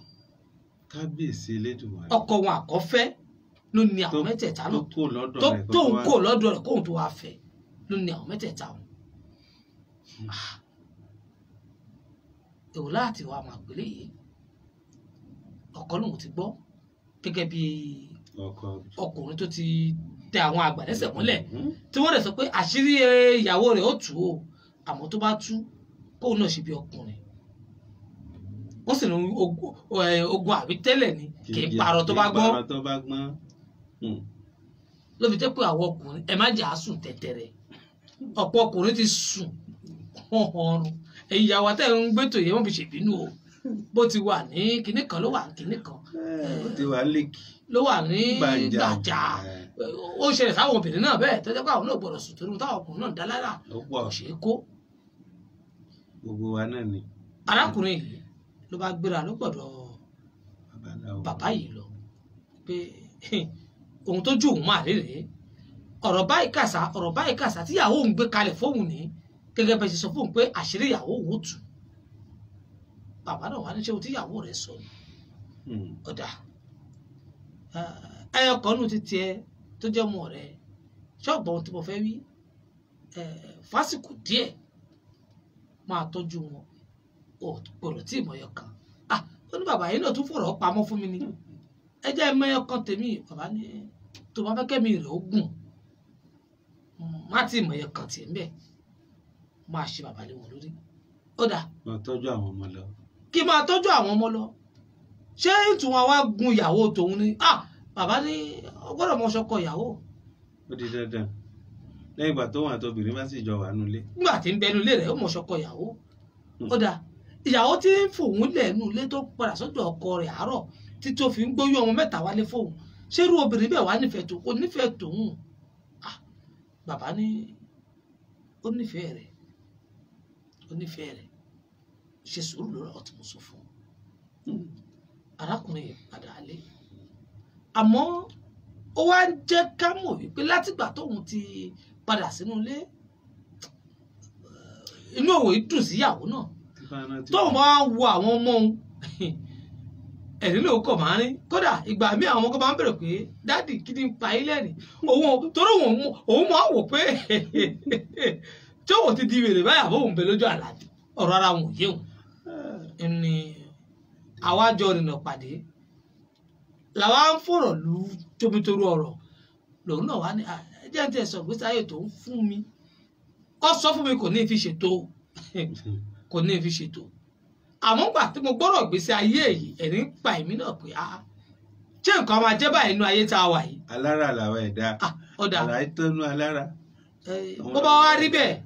Kábíyèsí Elédùmarè. Ọkọ wọn àkọ́fẹ́ ló ní àwọn mẹ́tẹ̀ẹ̀ta tó náà kó lọ́dọ̀ tó rẹ̀ kó tóun wá. kò lọ́dọ̀ rẹ̀ kóun tó wá fẹ́ ló ní àwọn mẹ́tẹ̀ẹ̀ta o. Èwo láti wá máa gbélé yìí? Ọkọ lòun ti gbọ́ gẹ́gẹ́ bí ọkọ ọkùnrin tó ti tẹ àwọn àgbà lẹ́sẹ̀ mọ́lẹ̀, tí wọ́n dẹ̀ sọ pé àṣírí ìyàwó rẹ̀ ó tú o, àmọ́ tó bá tú, kóun náà ṣe bí ọkùnrin. Wọ́n sì ní ogun àbí tẹ́lẹ̀ ni kì í parọ́ tó bá gbọ́n. Kì í parọ́ tó bá gbọ́n. Ló fi jẹ́ pé àwọn ọkùnrin, ẹ má jà á sùn tẹ̀tẹ̀rẹ̀. Ọ̀pọ̀ ọkùnrin ti sùn ọ̀run. Ẹ̀yin ìyàwó àtẹ̀ ń gbẹ́tò yẹn, wọ́n fi ṣèbínú o. Bó ti wà ní kinní kan ló wà ní kinní kan. Ó ti wà lẹ́kì. Ló wà ní Gbàǹjà. Gbàjà. Ó ṣẹlẹ̀ sáwọn obìnrin náà bẹ́ẹ̀, tó jẹ́ pé àwọn náà gbọ́dọ̀ sùn torí táwọn ọkùnrin náà ń dá lára Ó pọ̀. kò ṣeé kó. Gbogbo wa náà ni. Arákùnrin yìí ló bá gbéra ló gbọ́dọ̀ Babaláwo. bàbá yìí lọ pé ohun tó ju òun máa rí rèé, ọ̀rọ̀ báyìí kàṣà, ọ̀rọ̀ báyìí kàṣà tíyàwó òun gbé kalẹ̀ fóun ní gẹ́gẹ́ bẹ́ẹ̀ ṣe sọ fóun pé àṣírí ìyàwó òun ó tú. Bàbá náà wà ní ṣé ohun tíyàwó rẹ̀ sọ ni. Ọ̀dà, ẹyọ kan nù ti tiẹ̀ tó jẹ́ ọmọ rẹ̀, ṣọ́ọ̀gbọ́n ohun tí mo fẹ́ wí, fásìkò díẹ̀ máa tọ́jú wọn, ò gbọ́dọ̀ tí ìmọ̀ ẹyọ kan. Ah, ó ní bàbá yìí náà tún fọ̀rọ̀ pamọ́ fún mi ni, ẹ jẹ́ ìmọ̀ ẹyọ kan tèmi. Bàbá ní tó bá fẹ́ kẹ́mi rẹ̀ ó gùn, má tí ìmọ̀ ẹyọ kan tiẹ̀ ń bẹ̀, máa ṣe bàbá lé wọn lórí. Ó dà. Máa tọ́jú àwọn ọmọ lọ. Kí máa tọ́jú àwọn ọmọ lọ, ṣé ìtùwọ̀n wa gun ìyàwó tòun ni? Ah, bàbá ní ó gbọ́dọ̀ mọ ṣọkọ ìyàwó. Ó di dandan lẹ́yìn ìgbà tó wà tóbìnrin bá sì jọ wà nulẹ̀. Nígbà tí ń bẹnu ilé rẹ̀, ó mọ ṣọkọ ìyàwó. Ó dà, ìyàwó tí ń fòun lẹ̀ nù ilé tó padà sọ́dọ̀ ọkọ rẹ̀ àárọ̀ tí tó fi ń gbóyún ọmọ mẹ́ta wálé fóun, ṣé irú obìnrin bẹ́ẹ̀ wá nífẹ̀ẹ́ tó kò nífẹ̀ẹ́ tòun? Ah, bàbá ní ó nífẹ̀ẹ́ rẹ̀, ó nífẹ̀ẹ́ rẹ̀, ṣe sùúrù lórí ọ̀rọ̀ tí mo sọ fún un. Arákùnrin yìí padà lé, àmọ́ ó wá ń jẹ́ ká mọ̀ wípé látìgbà tóun ti padà sínú ilé, inú òun yìí dùn síyàwó náà. Tí bá rántí. Tóun bá wo àwọn ọmọ òun, ẹ̀rín lòun kọ̀ máa ń rí. Kódà ìgbà míì àwọn ọmọ kan máa ń bèrè pé, "Daddy, kí ni ń pa yín lẹ́rìn?" Òun torí òun máa wò pé tí òun ti di wèrè báyà bóun bẹ lójú àlá ni, ọ̀rọ̀ ara òun ò yé òun ni. Àwa jọ rìnà pàdé làwa ń fọ̀rọ̀ lu tómitóró ọ̀rọ̀ lòun náà wá ní, "Ah, ẹ jẹ́ ń tẹ̀ sọ ìgbésí ayé tó ń fún mi." Ó sọ fún mi, kò ní fi ṣètò, kò ní fi ṣètò, àmọ́ gbà tí mo gbọ́rọ̀ ìgbésí ayé yìí, ẹ̀rín ń pa èmi náà pé, ah, ṣé nǹkan máa jẹ́ báyìí nínú ayé tá a wà yìí? Alára làwọn ẹ̀dá. Ah, ọ̀dà. Àrà ìtọ́nú alára. Bó bá wá rí bẹ́ẹ̀,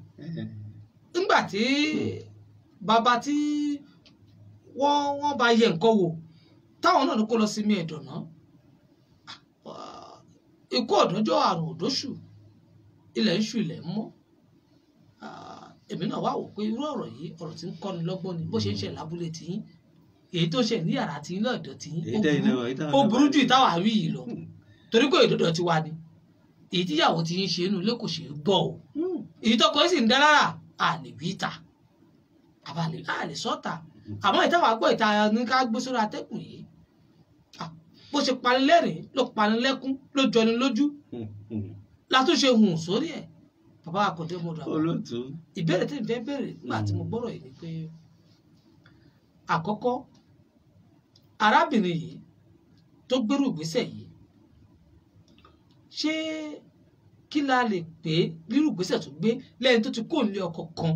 Nígbà tí bàbá tí wọ́n bá yẹ nǹkan wò táwọn náà ní kó lọ sinmi ẹ̀dọ̀ náà, ikú ọ̀dọ́jọ́ àrùn òdóṣù, ilẹ̀ ń ṣú ilẹ̀ ń mọ́. Èmi náà wá wò pé irú ọ̀rọ̀ yìí, ọ̀rọ̀ tí ń kọ́ni lọ́gbọ́n ni. Bó ṣe ń ṣe lábúlé tiyín, èyí tó ṣe ní yàrá tiyín lọ́dọ̀ tiyín, ó burú ju ìtawà wí yìí lọ, torí pé ìdọ́dọ̀ ti wá ni. Èyí tíyàwó ti ń ṣe inú ilé kò ṣe é gbọ́ o, èyí tọkọ sì ń dá lára à lè wí ta, à lè sọ́ta. Àmọ́ ìtawà gbọ́ ìta ní ká gbé sórí atẹ́kùn yìí, bó ṣe panilẹ́rìn ló panilẹ́kún ló jọni lójú látúnṣe hùn sórí ẹ̀. Bàbá Àkàndé Ọmọdé Àgbà, ìbéèrè tí n fẹ́ béèrè nígbà tí mo gbọ́rọ̀ yìí ni pé, àkọ́kọ́, arábìnrin yìí tó gbérù ìgbésẹ̀ yìí, ṣé kí la lè pè é rírù ìgbésẹ̀ tó gbé lẹ́yìn tó ti kó nílé ọkọ kan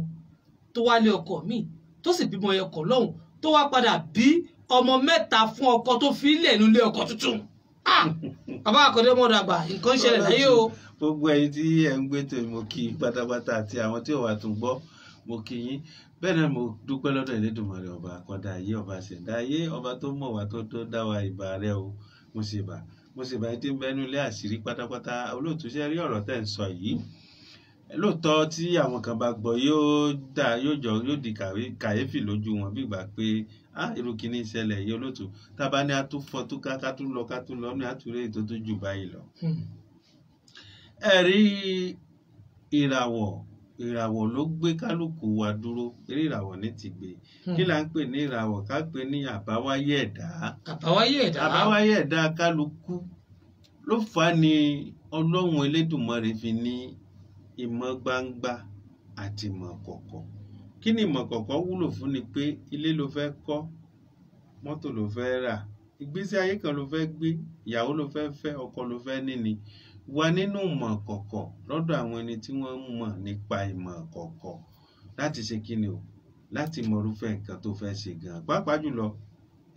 tó wá lé ọkọ míì, tó sì bímọ ọkọ lọ́hùn, tó wá padà bí ọmọ mẹ́ta fún ọkọ tó fi lẹ̀ nílé ọkọ tuntun? Bàbá Àkàndé Ọmọdé Àgbà, nǹkan ṣẹlẹ̀ láyé o. Gbogbo ẹ̀yin tí ẹ ń gbé tó, mo kí pátápátá, àti àwọn tí ò wá tún gbọ́, mo kí yín. Bẹ́ẹ̀ náà mo dúpẹ́ lọ́dọ̀ Elédùmarè, ọba àkọ́dá ayé, ọba ṣẹ̀dá ayé, ọba tó mọ̀ wá, tó dá wa. Ìbà rẹ o, mo ṣe bà, mo ṣe bà yín tí ń bẹnu ilé àṣírí pátápátá. Olóòtú, ṣe rí ọ̀rọ̀ tẹ́ ń sọ yìí, lóòótọ́ tí àwọn kan bá gbọ́, yóò dà, yóò jọ, yóò di kàyéfì lójú wọn, bí ìgbà pé á irú kìíní ìṣẹ̀lẹ̀ yìí. Olóòtú, tá a bá ní a tún fọ́ tó ká tún lọ, ká tún lọ ní àtúrẹ́ ètò tó jù báyìí lọ. Ẹ rí ìràwọ̀, ìràwọ̀ ló gbé kálukú wa dúró. Eré ìràwọ̀ ní ti gbé. Kí là ń pè ní ìràwọ̀? Ká pè ní àbáwáyé ẹ̀dá. Àbáwáyé ẹ̀dá. Àbáwáyé ẹ̀dá kálukú ló fà á ní Ọlọ́run Elédùmarè fi ní ìmọ̀ gbangba àti ìmọ̀ kọ̀kọ̀. Kí ni ìmọ̀ kọ̀kọ̀ wúlò fún? Ni pé ilé ló fẹ́ kọ́, mọ́tò ló fẹ́ rà, ìgbésí ayé kan ló fẹ́ gbé, ìyàwó ló fẹ́ fẹ́, ọkọ ló fẹ́ níni, wà nínú ìmọ̀ kọ̀kọ̀ lọ́dọ̀ àwọn ẹni tí wọ́n mọ̀ nípa ìmọ̀ kọ̀kọ̀ láti ṣe kíni o, láti mọ irúfẹ́ nǹkan tó fẹ́ ṣe gan-an, pàápàá jùlọ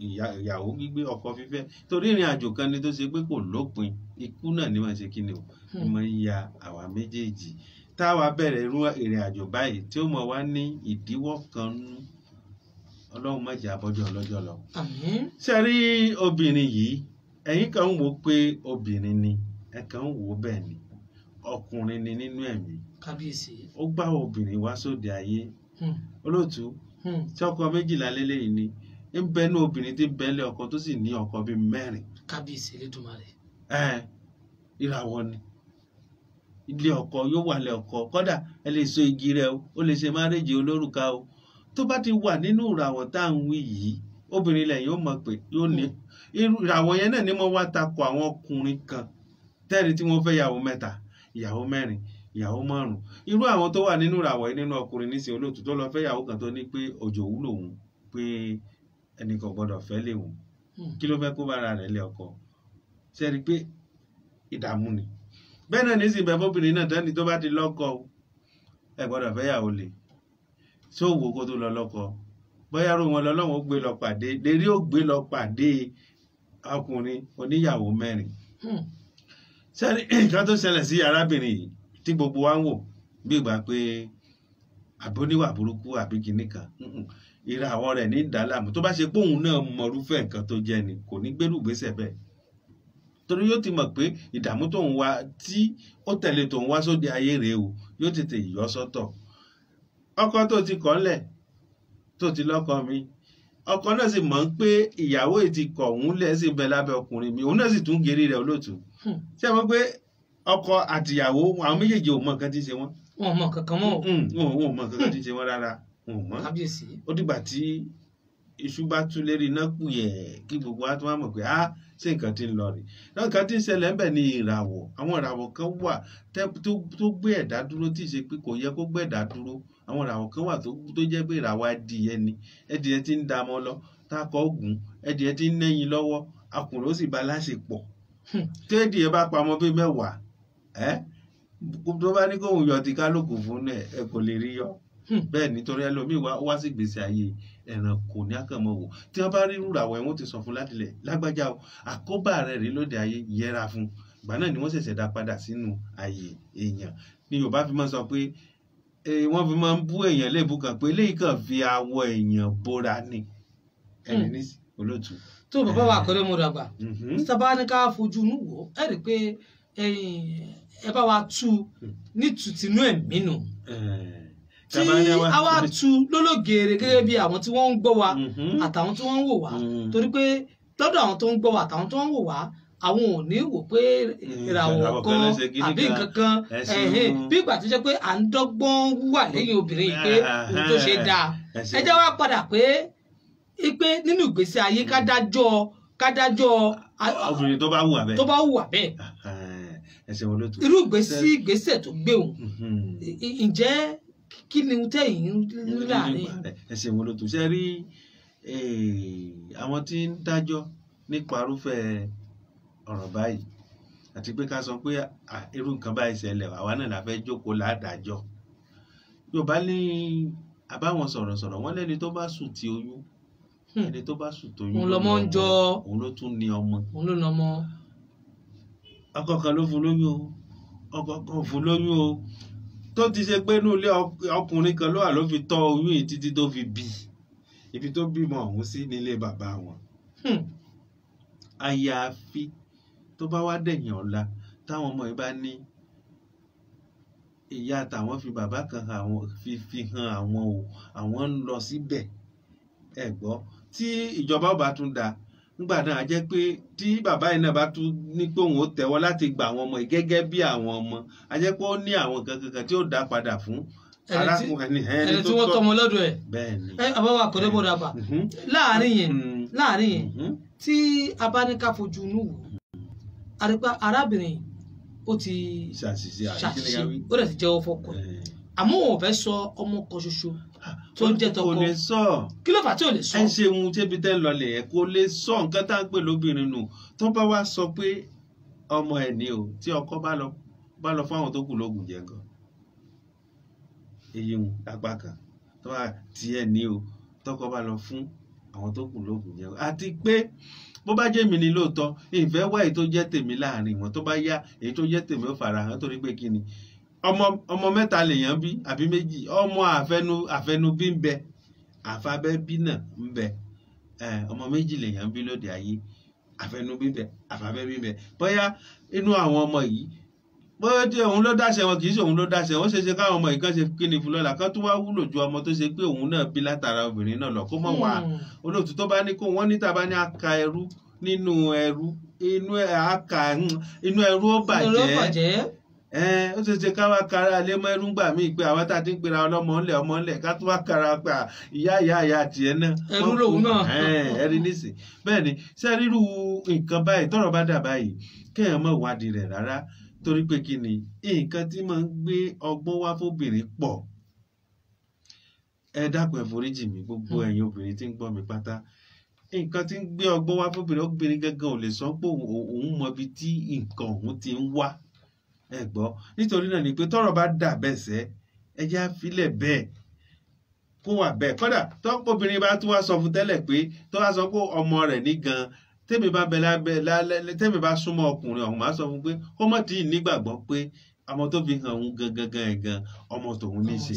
ìyàwó gbígbé, ọkọ fífẹ́, torí ìrìn àjò kan ni tó ṣe pé kò lópin. Ikú náà ni wọ́n ṣe kíni o, ni wọ́n ya àwa méjèèjì táwa bẹ̀rẹ̀ irú ìrìn àjò báyìí tí ó mọ̀ wá ní ìdíwọ́ kan nú. Ọlọ́run má jẹ́ abọ́jọ́ ọlọ́jọ́ lọ. Àmín. Ṣe rí obìnrin yìí, ẹ̀yin kan ń wò pé obìnrin ni, ẹ kàn ń wò bẹ́ẹ̀ ni, ọkùnrin ni nínú ẹ̀mí. Kábíyèsí. Ó gbá obìnrin wá sóde ayé. Olóòtú, tí ọkọ méjìlá lélẹ́yìn ni ń bẹnu obìnrin tí ń bẹ́lẹ̀ ọkọ tó sì ní ọkọ bíi mẹ́rin. Kábíyèsí Elédùmarè. Ìràwọ̀ ni ilé ọkọ yóò wà lé ọkọ, kódà ẹ lè so igi rẹ o, ó lè ṣe márèjì olórùka o. Tó bá ti wà nínú ìràwọ̀ tá à ń wí yìí, obìnrin lẹ́yìn ó mọ̀ pé yóò ní ìràwọ̀ yẹn náà ni mo wá takò àwọn ọkùnrin kan tẹ́ni tí wọ́n fẹ́ ìyàwó mẹ́ta, ìyàwó mẹ́rin, ìyàwó márùn. Irú àwọn tó wà nínú ìràwọ̀ yìí nínú ọkùnrin nísìnyí, olóòtú, tó lọ fẹ́ ìyàwó kan tó ní pé òjò wúlò òun, pé ẹnìkan gbọ́dọ̀ fẹ́ lè òun, kí ló fẹ́ kó bára rẹ̀ lé ọkọ? Ṣe rí i pé ìdààmú ni? Bẹ́ẹ̀ náà nísìnyí, bẹ́ẹ̀ fóbìnrin náà tẹ́ni tó bá ti lọ́kọ o, ẹ gbọ́dọ̀ fẹ́ ìyàwó lè ṣó wo kó tó lọ lọ́kọ, bóyá ró wọn lọ́lọ́wọ́ ó gbé lọ pàdé lérí, ó gbé lọ pàdé ọkùnrin oníyàwó mẹ́rin. Sẹ́ni nǹkan tó ṣẹlẹ̀ sí arábìnrin yìí tí gbogbo wa ń wò bí ìgbà pé àbóníwà burúkú àbí kinní kan, ìràwọ̀ rẹ̀ ní ìdálàmú. Tó bá ṣe pé òun náà mọrúfẹ́ nǹkan tó jẹ́ ni, kò ní gbérù gbèsè bẹ́ẹ̀, torí yóò ti mọ̀ pé ìdààmú tóun wá tí ó tẹ̀lé tóun wá sóde ayé rèé o, yóò tètè yọ sọ́tọ̀. Ọkọ tó ti kọ̀ ńlẹ̀, tó ti lọ́kọ mi, ọkọ náà sì mọ̀ ń pé ìyàwó yìí ti kọ̀ òun lẹ̀, sì ń bẹ lábẹ́ ọkùnrin mi, òun náà sì tún gerí rẹ̀. Olóòtú, ṣé ẹ mọ̀ pé ọkọ àtìyàwó àwọn méjèèjì ò mọ nǹkan tí ń ṣe wọ́n? Wọn ò mọ kankan mọ́ o. Wọn ò mọ nǹkan tí ń ṣe wọ́n rárá, wọn ò mọ̀. Kábíyèsí. Ó dìgbà tí iṣu bá tú lérí iná kù yẹ kí gbogbo wa tún wá mọ̀ pé á ṣé nǹkan tí ń lọ rè náà. Nǹkan tí ń ṣẹlẹ̀ ńbẹ̀ ni ìràwọ̀. Àwọn ìràwọ̀ kan wà tó gbé ẹ̀dá dúró tí ì ṣe pé kò yẹ kó gbé ẹ̀dá dúró. Àwọn ìràwọ̀ kan wà tó jẹ́ pé ìràwọ̀ adìyẹ ni. Ẹdìyẹ tí ń damọ́ lọ tákọ̀ ògùn, ẹdìyẹ tí ń nẹ́yin lọ́wọ́, akùnrin ó sì bá láṣepọ̀. Tí ẹdìyẹ bá pamọ́ bíi 10, ẹ́ tó bá ní kóun yọ ti kálukú fún ẹ, ẹ kò lè rí yọ. Bẹ́ẹ̀ nítorí ẹlòmíì wá sí gbèsè ayé ẹranko ní àkànmọ́ wò. Tí wọ́n bá rí ìràwọ̀ ẹ̀, wọ́n ti sọ fún látilẹ̀, lágbájá o, àkóbá rẹ̀ rí lóde ayé, yẹra fún. Ìgbà náà ni wọ́n ṣẹ̀ṣẹ̀ dá padà sínú ayé èèyàn. Ní Yorùbá fi máa sọ pé Wọ́n fi máa ń bú èèyàn léèbù kan pé eléyìí kàn fi awọ èèyàn bóra ni ẹni ní olóòtú. Tó bàbá wa àkọlé mo dàgbà sábà ní ká fojú inú wò ẹ rí i pé ẹ bá wa tú ní tùtìnú ẹ̀mí nù tí a wá tú lólógeere gẹ́gẹ́ bí àwọn tí wọ́n ń gbọ́ wa àtàwọn tí wọ́n ń wò wá, torí pé lọ́dọ̀ àwọn tó ń gbọ́ wa àtàwọn tó ń wò wá, àwọn ò ní wò pé ìràwọ̀ kan àbí nǹkan kan bí ìgbà tó jẹ́ pé à ń dọ́gbọ́n wà lẹ́yìn obìnrin yìí pé ohun tó ṣe dáa. Ẹ jẹ́ wá padà pé pé nínú ìgbésí ayé ká dájọ́ obìnrin tó bá hùwà bẹ́ẹ̀, tó bá hùwà bẹ́ẹ̀ irú ìgbésẹ̀ tó gbé òun, ǹjẹ́ kí ni ohun tẹ̀yìn ń láàrin? Ẹ ṣeun olóòtú. Ṣe rí àwọn tí ń dájọ́ nípa irúfẹ́ ọ̀rọ̀ báyìí, àti pé ká sọ pé irú nǹkan báyìí ṣẹlẹ̀, àwa náà la fẹ́ jókòó ládàájọ́. Yorùbá ní àbáwọn sọ̀rọ̀sọ̀rọ̀ wọ́n lẹ́ni tó bá sùn tí oyún, ẹni tó bá sùn tóyún òun lọmọ ń jọ, òun ló tún ní ọmọ, òun ló ní ọmọ. Ọkọ kan ló fún lóyún o, ọkọ kan fún lóyún o, tó ti ṣe pé inú ilé ọkùnrin kan ló wà ló fi tọ́ oyún yìí títí tó fi bí ibi tó bímọ ọ̀hún sí nílé bàbá wọn. Àyàfi tó bá wá dẹ̀yìn ọ̀la táwọn ọmọ yìí bá ní ìyá tàwọn fi bàbá kan àwọn fi hàn àwọn o, àwọn ń lọ síbẹ̀. Ẹ gbọ́, tí ìjọba ò bá tún da nígbà náà, á jẹ́ pé tí bàbá yìí náà bá tún ní pé òun ó tẹ́wọ́ láti gba àwọn ọmọ yìí gẹ́gẹ́ bí àwọn ọmọ, á jẹ́ pé ó ní àwọn nǹkan kankan tí ó dá padà fún arákùnrin ẹni tí wọ́n tọmọ lọ́dọ̀ ẹ̀. Bẹ́ẹ̀ ni. Ẹ àbáwá àkọ́dé bọ́dà bà láàrin yẹn, láàrin yẹn tí a bá ní ká fojú inú wò, àrípa arábìnrin ó ti ṣàṣìṣe, ó dẹ̀ ti jẹ́wọ́ fọ́kọ ẹ̀, àmọ́ òun ò fẹ́ sọ ọmọ kan ṣoṣo tó ń jẹ́ tọkọ. Kò lè sọ. Kí ló fà tí ò lè sọ? Ẹ ṣeun tẹbi tẹ ń lọlẹ ẹ, kò lè sọ nǹkan tá à ń pè lóbìnrin nù. Tó bá wá sọ pé ọmọ ẹ ní o, tí ọkọ bá lọ fáwọn tó kù lóògùn jẹ nǹkan, èyí ń apá kan tó bá tiẹ̀ ní o, tọkọ bá lọ fún àwọn tó kù lóògùn jẹ. Àti pé bó bá jẹ́ mi ni lóòótọ́, ìfẹ́ wá èyí tó jẹ́ tèmi láàrin wọn, tó bá yá èyí tó jẹ́ tèmi ó fara hàn, torí pé kí ni ọmọ mẹ́ta lèèyàn bí àbí méjì, ọmọ àfẹnubí ń bẹ, àfabẹ́bí náà ń bẹ. Ọmọ méjì lèèyàn bí lóde ayé, àfẹnubí ń bẹ, àfabẹ́bí ń bẹ. Bóyá inú àwọn ọmọ yìí, bóyá tí òun ló dáṣẹ wọn, kì í ṣe òun ló dáṣẹ wọn, ṣeéṣe káwọn ọmọ yìí kan ṣe kí ni fún lọ́la kan tó wá wúlò ju ọmọ tó ṣe pé òun náà bí látara obìnrin náà lọ, kó mọ̀ wá olóòtú. Tó bá ní kó wọ́n ní tàbá ní aka ẹrú nínú ẹrú, inú ẹrú ó bàjẹ́. Ó ṣe ṣe ká wá kára lé mọ́ ẹrú gbà míì pé àwọn tá a ti ń pera ọlọ́mọ ńlẹ̀ ọmọ ńlẹ̀, ká tó wá kára pé ìyá ìyá ìyá tiẹ̀ náà ẹrú lòun náà. Ẹrí nísìn. Bẹ́ẹ̀ ni ṣé ríru nǹkan báyìí tọ́rọ̀ bá dà báyìí, kéèyàn má wádìí rẹ̀ rárá, torí pé kí ni nǹkan tí máa ń gbé ọgbọ́n wá fóbìnrin pọ̀. Ẹ dákun, ẹ foríjì mi gbogbo ẹ̀yin obìnrin tí ń gbọ́ mi pátá. Nǹkan tí ń gbé ọgbọ́n wá fóbìnrin, obìnrin gangan ò lè sọ pé òun mọ ibi tí nǹkan òun ti ń wá. Ẹ gbọ́, nítorí náà ni pé tọ́rọ̀ bá dà bẹ́ẹ̀ sẹ́, ẹ jẹ́ á filẹ̀ bẹ́ẹ̀ kó wà bẹ́ẹ̀. Kódà tọ́pọ̀bìnrin bá tún wá sọ fún tẹ́lẹ̀ pé tó wá sọ pé ọmọ rẹ̀ ní gan, tẹ́mi bá bẹ lábẹ́, tẹ́mi bá súnmọ́ ọkùnrin ọ̀hún, máa sọ fún pé kó mọ̀ tí ì nígbàgbọ́ pé ọmọ tó fi hàn òun gangan gan gan ọmọ tòun ní í ṣe.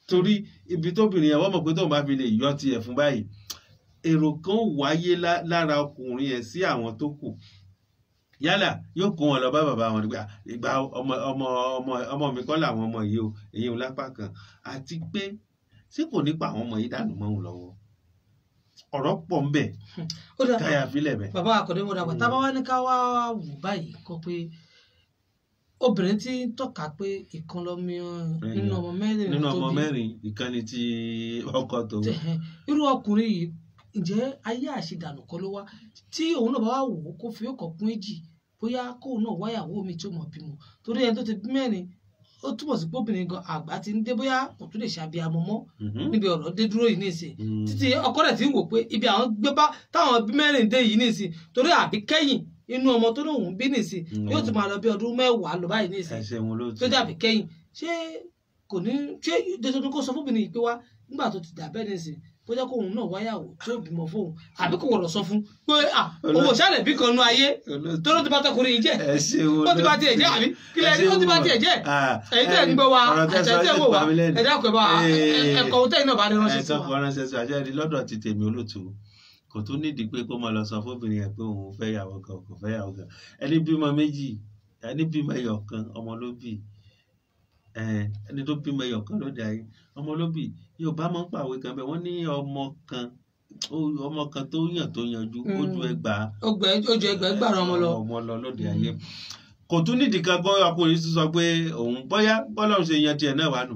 Torí ibi tóbìnrin yẹn wọ́n mọ̀ pé tóun bá fi lè yọ tiẹ̀ fún báyìí, èrò kan wáyé lára ọkùnrin yẹn sí àwọn tó kù. Yálà yóò kó wọn lọ bá bàbá wọn nígbà ìgbà ọmọ ọmọ ọmọ ọmọ mi kọ́ làwọn ọmọ yìí o, èyí ń lápá kan. Àti pé ṣé kò ní pa àwọn ọmọ yìí dànù mọ́ òun lọ́wọ́? Ọ̀rọ̀ pọ̀ ń bẹ káyà fílẹ̀ bẹ́ẹ̀. Bàbá àkọ́dé mo dàgbà, tábà wá ní ká wá wù báyìí kọ pé obìnrin tí ń tọ́ka pé ìkan lọ́mọ nínú ọmọ mẹ́rin nínú ọmọ mẹ́rin ìkànnì tí ọkọ tòun. Irú ọkùnrin yìí, ǹjẹ́ ayé àṣedànù kọ́ ló wá tí òun náà bá wà wò ó kó fi ọkọ̀ kún èjì, bóyá kóun náà wáyàwó mi tí ó mọ̀ bímọ, torí ẹni tó ti bí mẹ́rin ó túmọ̀ sí pé obìnrin gan àgbà ti ń dé, bóyá kò tún lè ṣàbíamọ mọ́ níbi ọ̀rọ̀ dé dúró yìí nísìn, títí ọkọ rẹ̀ ti ń wò pé ibi àwọn gbé bá táwọn bí mẹ́rin dé yìí nísìn, torí àbí kẹ́yìn inú ọmọ tó lóun bí nísìn yóò ti máa lọ bí ọdún 10 lọ báyìí nísìn, tó dàbí kẹ́yìn. Ṣé kò ní ṣé dandan kó sọ fóbìnrin yìí pé wá nígbà tó ti dà bẹ́ẹ̀ nísìn, Kó jẹ́ kóun náà wáyàwó tí ó bímọ fóun, àbí kò wọ̀rọ̀ sọ fún pé owó sálẹ̀ bí kan nú ayé tó ló ti bá tọkùnrin yìí jẹ́, ó ti bá tiẹ̀ jẹ́, àbí kílẹ̀ ní ó ti bá tiẹ̀ jẹ́. Ẹ̀yin tẹ̀ ń gbọ́ wa àtẹ̀tẹ̀ wò wá, ẹ dákun ẹ bá ẹ̀kọ́ ohun tẹ̀yin náà bá ní ránṣẹ́ sí wa. Ránṣẹ́ sí wa ṣe lọ́dọ̀ ti tèmi olóòtú, kò tún nídìí pé kó máa lọ sọ fóbìnrin yẹn pé òun fẹ́ yàwó kan, kò fẹ́ yàwó kan. Ẹni bímọ méjì, ẹni bímọ ẹyọ kan, ọmọ ló bí. Ẹni tó bímọ ẹyọ kan lóde ayé, ọmọ ló bí. Yorùbá máa ń pàwé kan bẹ́ẹ̀, wọ́n ní ọmọ kan, ọmọ kan tó yàn tó yanjú, ó ju ẹgbàá, ó ju ẹgbàá ọmọ lọ, ọmọ lọ lóde ayé. Kò tún nídìí kan kó ọkùnrin sọ pé òun bóyá bọ́lá òun ṣe yan tiẹ̀ náà wà nù.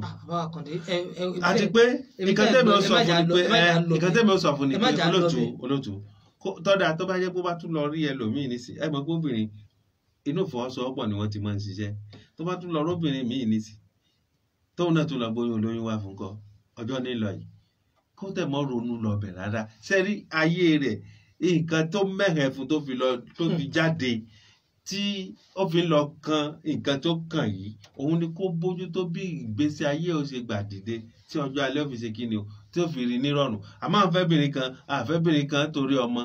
Àti pé nǹkan tẹ́mi ó sọ fún ni pé nǹkan tẹ́mi ó sọ fún ni pé olóòtú tọ́da tó bá jẹ́ pé ó bá tún lọ rí ẹlòmíì nísì, ẹ mọ̀ pé obìnrin inú ìfọwọ́sowọ́pọ̀ ni wọ́n ti máa ń ṣiṣẹ́. Tó bá tún lọ róbìnrin míì nísì, tóun náà tún lọ bóyún olóyún wá fún kọ ọjọ́ nílọ yìí, kó tẹ̀ mọ́ ronú lọ bẹ̀ rárá. Sẹ́rí ayé rẹ̀, nǹkan tó mẹ́hẹ̀ fún tó fi lọ tó fi jáde tí ó fi lọ kan nǹkan tó kàn yìí, òun ni kó bójú tó bí ìgbésí ayé ó ṣe gbà dìde tí ọjọ́ alẹ́ ó fi ṣe kí ni o, tí ó fi rí nírọ̀rùn. Àmọ́ àfẹ́bìnrin kan àfẹ́bìnrin kan torí ọmọ,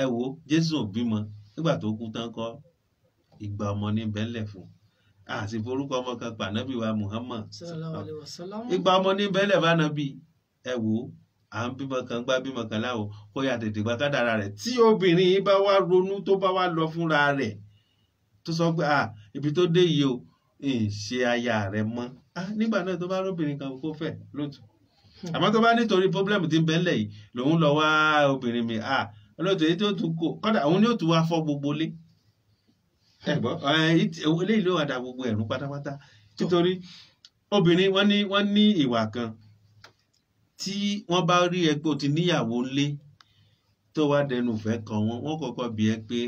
ẹ wo Jésù ò bímọ nígbà tó kú tán kọ́, ìgbà ọmọ ní bẹ́ńlẹ̀ fún, àti forúkọ ọmọ kan pànábì wa Muhammad, ìgbà ọmọ ní bẹ́ńlẹ̀ bá nàbì. Ẹ wo à ń bímọ kan gbá bímọ kan láwo, kó yà tètè gba kádàrá rẹ̀. Tí obìnrin yìí bá wá ronú tó bá wá lọ fúnra rẹ̀ tó sọ pé ibi tó dé yìí o, ń ṣe aya rẹ̀ mọ́, nígbà náà tó bá róbìnrin kan kó fẹ́ lóòtú. Àmọ́ tó bá nítorí pọ́blẹ́mù tí ń bẹ́ńlẹ̀ yìí lòun lọ wá obìnrin mi, olóòtú èyí tó tún kó kọ́dà òun ni ó tún wá fọ́ gbogbo lé. Ẹ̀gbọ́n eléyìí ló wà dá gbogbo ẹ̀rú pátápátá. Nítorí obìnrin wọ́n ní ìwà kan tí wọ́n bá rí ẹ pé o ti níyàwó ńlé tó wá dẹnu ìfẹ́ kan wọn, wọ́n kọ́kọ́ bi ẹ pé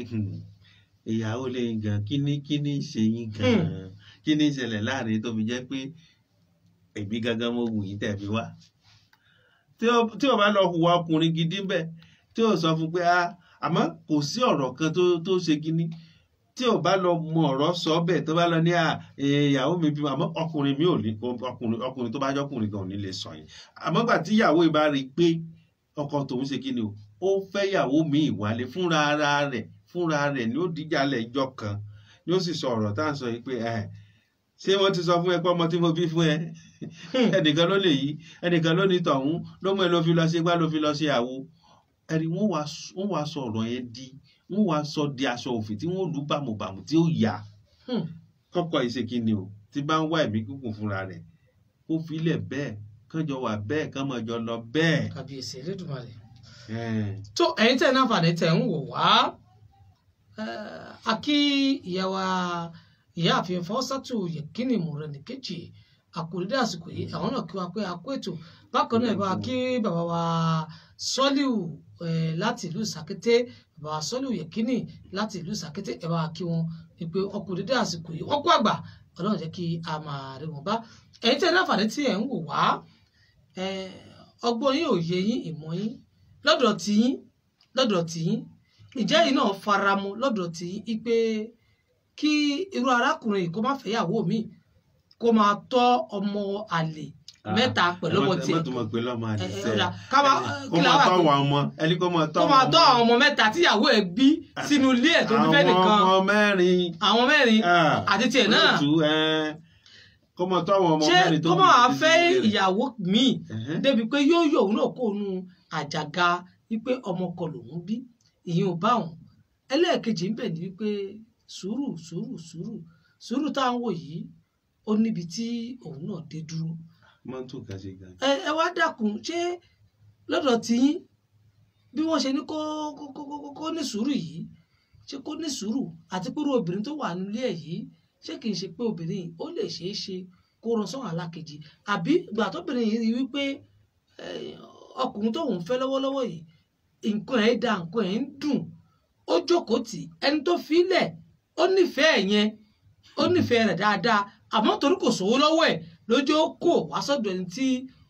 ìyàwó lè gan, kíní ṣe yín gan, kíní ṣẹlẹ̀ láàrin tó fi jẹ́ pé èmi gangan mo wù yín tẹ̀ fi wá. Tí o bá lọ hùwà ọkùnrin gidi ń bẹ̀, tí o sọ fún pé àmọ́ kò sí ọ̀rọ̀ kan tó ṣe kíní, tí o bá lọ mọ ọ̀rọ̀ sọ bẹ́ẹ̀, tó bá lọ ní ìyàwó mi bímọ, àmọ́ ọkùnrin mi ò ní, ọkùnrin tó bá jọkùnrin gan ò ní lè sọ yẹn. Àmọ́ gbà tí ìyàwó yìí bá rí i pé ọkọ tòun ṣe kíni o, ó fẹ́ ìyàwó mi ìwálé fúnra ara rẹ̀, fúnra rẹ̀ ni ó díjàlẹ̀ ìjọ kan ni ó sì sọ ọ̀rọ̀ tá à ń sọ yìí pé ṣé wọ́n ti sọ fún ẹ pé ọmọ tí mo bí fún ẹ ẹnìkan ló lè yí, ẹnìkan ló ní tọ̀hún ló mú ẹ ló fi lọ ṣe gbá ló fi lọ ṣe àwo. Ẹni wọ́n wá sọ ọ̀rọ̀ yẹn di, wọ́n wá sọ di aṣọ òfì tí wọ́n lù bàmùbàmù tí ó yà. Kọ́kọ́ ìṣèkínni o, tí bá ń wá ẹ̀mí gígùn fúnra rẹ̀, kó filẹ̀ bẹ́ẹ̀, kán jọ wà bẹ́ẹ̀, kán máa jọ lọ bẹ́ẹ̀. Kàbíyèsí Elédùmarè. Tó ẹ̀yin tẹ̀ náà fàdé tẹ̀ ń wò wá, a kí ìyá wa ìyáàfin Fọ́sátù Yẹ̀kínì Mọ̀rẹ́nìkejì àkòrídé àsìkò yìí, àwọn náà kí wa pé a kú ètò. Bákan náà ẹ bá kí bàbá wa Sọ́líù láti ìlú Sàkété, bàbá wa Sọ́líù Yẹ̀kínì láti ìlú Sàkété, ẹ bá kí wọn pé ọkùnrin dé àsìkò yìí, wọ́n kú àgbà, Ọlọ́run jẹ́ kí a máa rí wọn bá. Ẹ̀yin tẹ́ láǹfààní tí ẹ̀ ń wò wá, ọgbọ́n yín, òye yín, ìmọ̀ yín lọ́dọ̀ tiyín, lọ́dọ̀ tiyín, ìjẹ́ yìí náà faramọ́ lọ́dọ̀ tiyín pé kí irú arákùnrin yìí kó má fẹ́yàwó mi, kó máa tọ́ ọmọ àlè mẹ́ta pẹ̀lú ọmọ tiẹ̀. Ẹ má tún mọ̀ pé lọ́mọ àlè sẹ́, kó máa tọ́ àwọn ọmọ ẹni, kó máa tọ́ àwọn ọmọ mẹ́ta tíyàwó ẹ̀ bí sínú ilé ẹ̀ tó fi fẹ́ nìkan. Àwọn ọmọ mẹ́rin, àwọn mẹ́rin àti tiẹ̀ náà. Kó máa tọ́ àwọn ọmọ mẹ́rin tó ṣé kó máa fẹ́ ìyàwó míì débi pé yóò yọ òun náà kó nu àjàgà wípé ọmọ kan lòún bí, ìyẹn ò bá òun. Ẹlẹ́ẹ̀kejì ń bẹ̀ ni wípé sùúrù sùúrù sùúrù sùúrù tá à ń wò yìí, ó níbi tí òun náà dé dúró. Ẹ wá dákun, ṣé lọ́dọ̀ tiyín bí wọ́n ṣe ní kó ní sùúrù yìí, ṣé kó ní sùúrù àti pé irú obìnrin tó wà nílé ẹ̀ yìí, ṣé kìí ṣe pé obìnrin ó lè ṣeé ṣe kó ran sọ́hàn alákejì, àbí ìgbà tóbìnrin yìí rí wípé ọkùnrin tóun fẹ́ lọ́wọ́lọ́wọ́ yìí nǹkan ẹ̀ da, nǹkan ẹ̀ ń dùn, ó jókòó tì ẹni tó filẹ̀, ó nífẹ̀ẹ́ yẹn, ó nífẹ̀ẹ́ rẹ̀ dáadáa, àmọ́ torí kò sówó lọ́wọ́ ẹ̀ lójó kò wá sọ́dọ̀ ẹni tí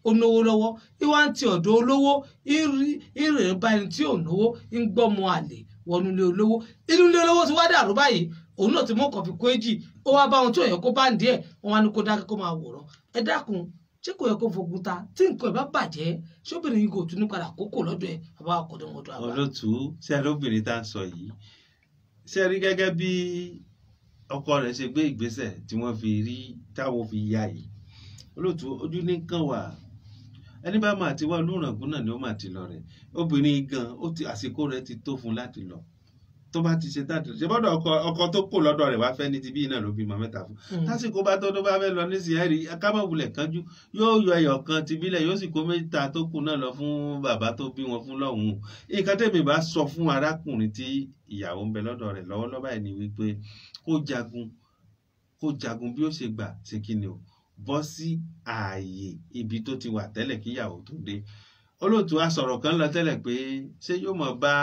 ó náwó lọ́wọ́, ìwà ń ti ọ̀dọ̀ olówó, ìrìn bá ẹni tí ò náwó, ń gbọ́mọ àlè wọnú ilé olówó, inú ilé olówó ti wá dàrú báyìí, òun náà ti mú ọkọ̀ fi kó èjì, ó wá bá ohun tí òyìn kó bá ń díẹ̀, wọn wá ní kó dákẹ́ kó máa wòran. Ẹ dákun, Ṣé kò yẹ kó fogun ta? Tí nǹkan ẹ̀ bá bàjẹ́, ṣóbìnrin yìí kò tún ní padà kókò lọ́dọ̀ ẹ̀? Bàbá ọkọ̀dọ̀mọdọ̀ àgbà. Olótú, ṣé lóbìnrin tá à ń sọ yìí, ṣé rí gẹ́gẹ́ bí ọkọ rẹ̀ ṣe gbé ìgbésẹ̀ tí wọ́n fi rí táwọn fi ya yìí? Olótú, ojú ní kàn wà, ẹni bá máa ti wá olùràngún náà ni ó máa ti lọ rẹ̀. Obìnrin gan, ó ti àsìkò rẹ̀ ti tó fún láti lọ. Tó bá ti ṣe táàtì ṣe bọ́dọ̀ ọkọ tó kò lọ́dọ̀ rẹ̀ wá fẹ́ ní ti bí náà ló bímọ mẹ́ta fún. Lásìkò bá tó bá fẹ́ lọ nísìnyí, ẹ̀rí kábọ̀wulẹ̀ kánjú, yóò yọ ẹyọ kan ti bílẹ̀, yóò sì kó mẹ́ta tó kù náà lọ fún bàbá tó bí wọn fún lọ́hùn-ún. Nǹkan tèmi bá sọ fún arákùnrin tí ìyàwó ń bẹ lọ́dọ̀ rẹ̀ lọ́wọ́lọ́wọ́ báyìí ni wípé kó jagun bí ó ṣe gbà ṣe kí ni o, bọ́ sí ààyè ibi tó ti wà tẹ́lẹ̀ kí ìyàwó tó dé. Olóòtú, asọ̀rọ̀ kan lọ tẹ́lẹ̀ pé ṣé yóò mọ̀ bá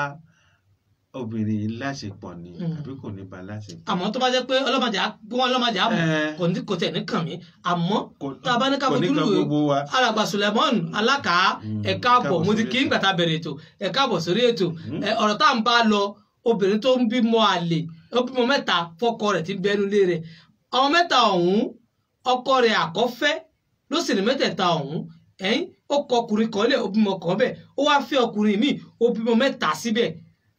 obìnrin láṣepọ̀ ni àbí kò ní bá láṣepọ̀. Àmọ́ tó bá jẹ́ pé ọlọ́mọdé ọlọ́mọdé àmọ́ kò tẹ̀ ní kàn mí, àmọ́ tá a bá ní ká fojú lù alàgbà Suleiman Alákà, ẹ káàbọ̀, mo ti kí ń gbàtà bẹ̀rẹ̀ ètò, ẹ káàbọ̀ sórí ètò. Ọ̀rọ̀ tá à ń bá lọ, obìnrin tó ń bímọ àlè, ó bímọ mẹ́ta fọ́kọ rẹ̀ tí ń bẹnu lé rẹ̀, ọmọ mẹ́ta ọ̀hún ọkọ rẹ̀ àkọ́fẹ́ ló sì ní mẹ́tẹ̀ẹ̀ta ọ̀hún. Ẹ̀yìn ó kọ ọkùnrin kan lẹ̀, ó bímọ kan bẹ̀, ó wá fẹ́ ọkùnrin míì, ó bímọ mẹ́ta síbẹ̀.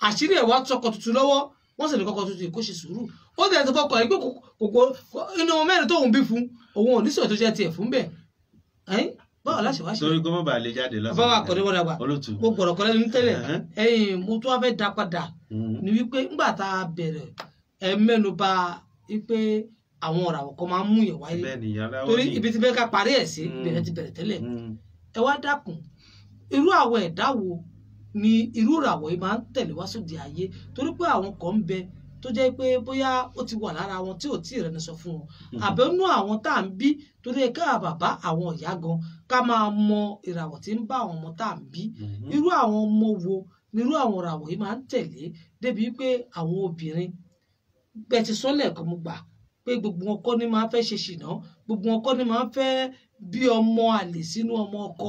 Àṣírí ẹ̀ wá tọkọ tuntun lọ́wọ́, wọ́n sì ní kọ́kọ́ tuntun kó ṣe sùúrù. Ó tẹ̀lé tó kọ́kọ́ yìí pé kòkó inú ọmọ mẹ́rin tóun bí fún òun ò ní sọ̀rọ̀ tó jẹ́ tiẹ̀ fún bẹ́ẹ̀. Ẹ̀yìn báwo láṣẹ wá ṣe. Torí kó má bàa lè jáde lọ́sàn-án. Bàbá àkọ́dé wọ́n dàgbà, mo gbọ̀rọ̀ kọ́ lẹ́nu tẹ́lẹ̀. Ẹ̀yìn mo tún wá fẹ́ dá padà ní wípé ńgbà tá a bẹ̀rẹ̀ ẹ mẹ́nu bà wípé àwọn ọ̀ràwọ̀ kan máa ń mú yẹn wáyé, torí ibi tí bẹ́ẹ̀ ká parí ẹ̀ sí bẹ̀rẹ̀ ti bẹ̀rẹ̀ tẹ́lẹ̀. Ẹ wá dákun, irú àwọn ẹ̀dá wo ni irú ìràwọ̀ yìí máa ń tẹ̀lé wá sóde ayé? Torí pé àwọn kan ń bẹ tó jẹ́ pé bóyá ó ti wà lára wọn tí ò tí ì rẹni sọ fún wọn, àbẹ̀nú àwọn tá à ń bí, torí ẹ ká bàbá àwọn ìyá gan ká máa mọ ìràwọ̀ tí ń bá àwọn ọmọ tá à ń bí. Irú àwọn ọmọ wo ni irú àwọn ìràwọ̀ yìí máa ń tẹ̀lé débi pé àwọn obìnrin bẹ́ẹ̀ ti sọ́lẹ̀ kan mo gbà pé gbogbo wọn kọ́ ni máa ń fẹ́ ṣe ṣìnà, gbogbo wọn kọ́ ni máa ń fẹ́ bí ọmọ àlè sínú ọmọ ọkọ,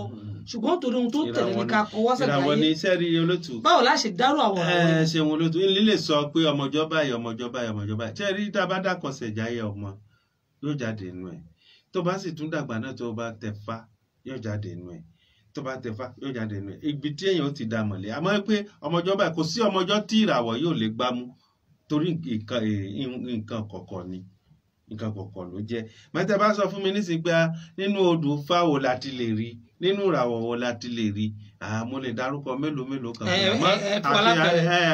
ṣùgbọ́n torí ohun tó tẹ̀lé ní ká kọ wá sàgbáyé. Ìràwọ̀ ni iṣẹ́ rí olótù. Báwo la ṣe dárò àwọn ọ̀rọ̀ ẹ ṣeun olótù, ilé lè sọ pé ọmọjọ́ báyìí ọmọjọ́ báyìí ọmọjọ́ báyìí. Ṣé rí tá a bá dákọsẹ̀ jáyé ọmọ yóò jáde nù ẹ̀, tó bá sì tún dàgbà náà tó bá tẹ̀fá yóò jáde nù ẹ̀, tó bá tẹ̀fá yóò jáde nù ẹ̀. Ibi tí èèyàn ti dà mọ̀lẹ́ àmọ́ pé ọmọjọ́ báyìí kò sí ọmọjọ́ tí ìràwọ̀ yóò lè gbámú, torí nǹkan kọ̀ọ̀kan ni, nǹkan kọ̀ọ̀kan ló jẹ́. Mẹ́tẹ́ bá sọ fún mi nísìnyí pé nínú odù fáwo la ti lè rí, nínú ìràwọ̀ wo la ti lè rí, mo lè dárúkọ mélòó mélòó kan àmọ́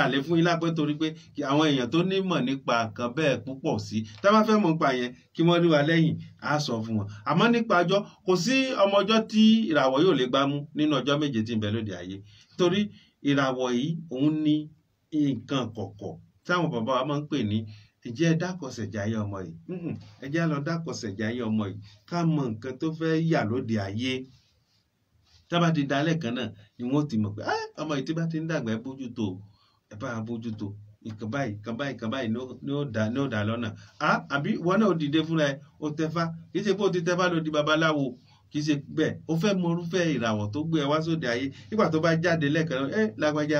àlè fún yín lápẹ́, torí pé àwọn èèyàn tó nímọ̀ nípa nǹkan bẹ́ẹ̀ púpọ̀ sí, tá a bá fẹ́ mọ̀ nípa yẹn kí wọ́n rí wa lẹ́yìn á sọ fún wọn. Àmọ́ nípa ọjọ́, kò sí ọmọ ọjọ́ tí ìràwọ̀ yóò lè gbámú nínú ọjọ́ méje tí ń bẹ lóde ayé, torí ìràwọ̀ yìí òun ní nǹkan kọ̀kọ̀ táwọn bàbá wa máa ń pè ní ẹ jẹ́ dákọsẹ̀jáyé ọmọ yìí, ẹ jẹ́ lọ dákọsẹ̀jáyé ọmọ yìí ká mọ nǹkan tó fẹ́ yà lóde ayé. Tá bá ti dalẹ̀ kan náà ni wọ́n ti mọ̀ pé ọmọ yìí tí bá ti ń dàgbà ẹ bójútó, ẹ bá bójútó nǹkan báyìí nǹkan báyìí nǹkan báyìí ní ó dá lọ́nà. Àbí wọn náà ó dìde fúnra ẹ, ó tẹfá, kì í ṣe pé ó ti tẹfá ló di babaláwo, kì í ṣe bẹ́ẹ̀, ó fẹ́ mọ irúfẹ́ ìràwọ̀ tó gbé ẹ wá sóde ayé. Nígbà tó bá jáde lẹ́ẹ̀kan náà, ẹ lágbájá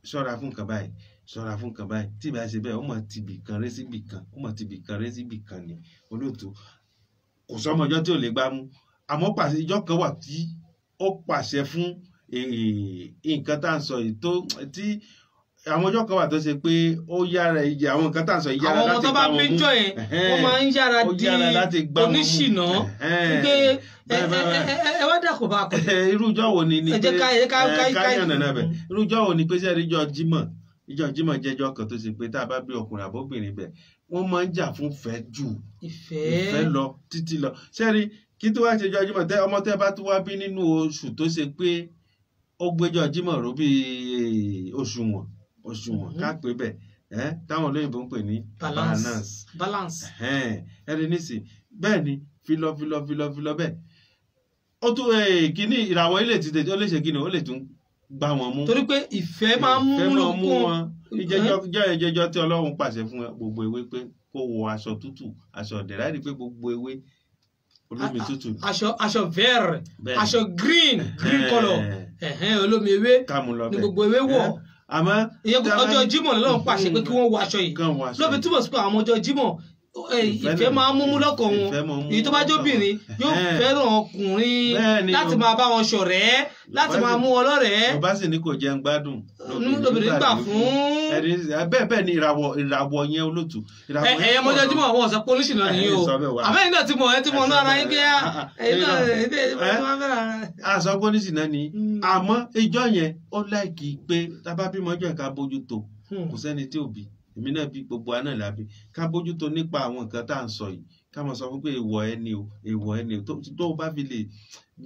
ṣọ́ra fún nǹkan báyìí, ṣọ́ra fún nǹkan báyìí, tí ìbá ṣe bẹ́ẹ̀ ó mọ̀ tibì kan ré síbì kan, ó mọ̀ tibì kan ré síbì kan ni. Olóòtú, kò sọmọjọ́ tí ò lè gbá mú, àmọ́ pàṣẹ ìjọ kan wà tí ó pàṣẹ fún nǹkan tá à ń sọ yìí tó tí àwọn ọjọ́ kan wà tó ṣe pé ó yára ìyẹ àwọn nǹkan tá à ń sọ yìí yára láti gbá wọn mú. Àwọn ọmọ tó bá méjọ yẹn wọ́n máa ń yára di oníṣìnà pé ẹ wá dàkọ̀ bá a kọ̀. Irú ìjọ wo ni ni pé ká yànnà náà bẹ̀, irú ìjọ wo ni pé sẹ́ẹ̀rí ìjọ Jímọ̀, ìjọ Jímọ̀ jẹ́jọ́ kan tó ṣe pé tá a bá bí ọkùnrin àbóbìnrin bẹ̀ wọ́n máa ń jà fún fẹ́ jù ìfẹ́ lọ títí lọ. Sẹ́ẹ̀rí kí tó wá ṣe ìjọ Jímọ̀ tẹ ọmọ tẹ bá tó wá bí nínú oṣù tó ṣe pé ó gbéjọ Jímọ̀ ró bí òṣùwọ̀n òṣùwọ̀n ká pé bẹ́ẹ̀ táwọn olóyìnbó ń pè ní balance balance ẹni nísìn bẹ́ẹ̀ ni filọ filọ filọ filọ bẹ́ẹ̀ ó tún kíní ìràwọ̀ ilé ti tètè ó lè ṣe kíni ó lè tún gbá wọn mú. Torí pé ìfẹ́ máa ń mú wọn. Ìjẹjọ tí Ọlọ́run pàṣẹ fún gbogbo ewé pé kó wọ aṣọ tútù, aṣọ ọ̀dẹ̀ láì rí pé gbogbo ewé olómi tútù. Aṣọ vert, aṣọ green, green colour, olómi ewé ní gbogbo ewé wọ̀. Àmọ́ ọjọ́ Jímọ̀ lọ́run pàṣẹ pé kí wọ́n wọ aṣọ yìí, ló fi túmọ̀ sí pé àwọn ọjọ́ Jímọ̀ ìfẹ́ máa ń múmú lọ́kàn wọn. Èyí tó bá jóbìnrin yóò fẹ́ràn ọkùnrin láti máa bá wọn ṣọ̀rẹ́, láti máa mú wọn lọ́rẹ̀ẹ́. Bàbá sì ní kò jẹun gbádùn lóbìnrin gbà fún. Bẹ́ẹ̀ bẹ́ẹ̀ ni ìràwọ̀ yẹn olóòtú. Ẹ̀yẹ mọ́jọ́júmọ́ àwọn ọ̀sẹ̀ pólísì náà nìyí o. Àbẹ́yìn náà ti mọ̀ ẹ́ ti mọ̀ náà ara yín kí ẹ̀yin náà. Àṣọ pólísì náà ni àmọ́ ìjọ yẹn ó láìkí pé tábà bímọ ọjọ́ ìka bójú tó kò sẹ́ni tí ò bí èmi náà bí gbogbo àná làbí ká bójútó nípa àwọn nǹkan tá à ń sọ yìí, ká máa sọ fún pé èèwọ̀ ẹni o, èèwọ̀ ẹni o, tó o bá fi lè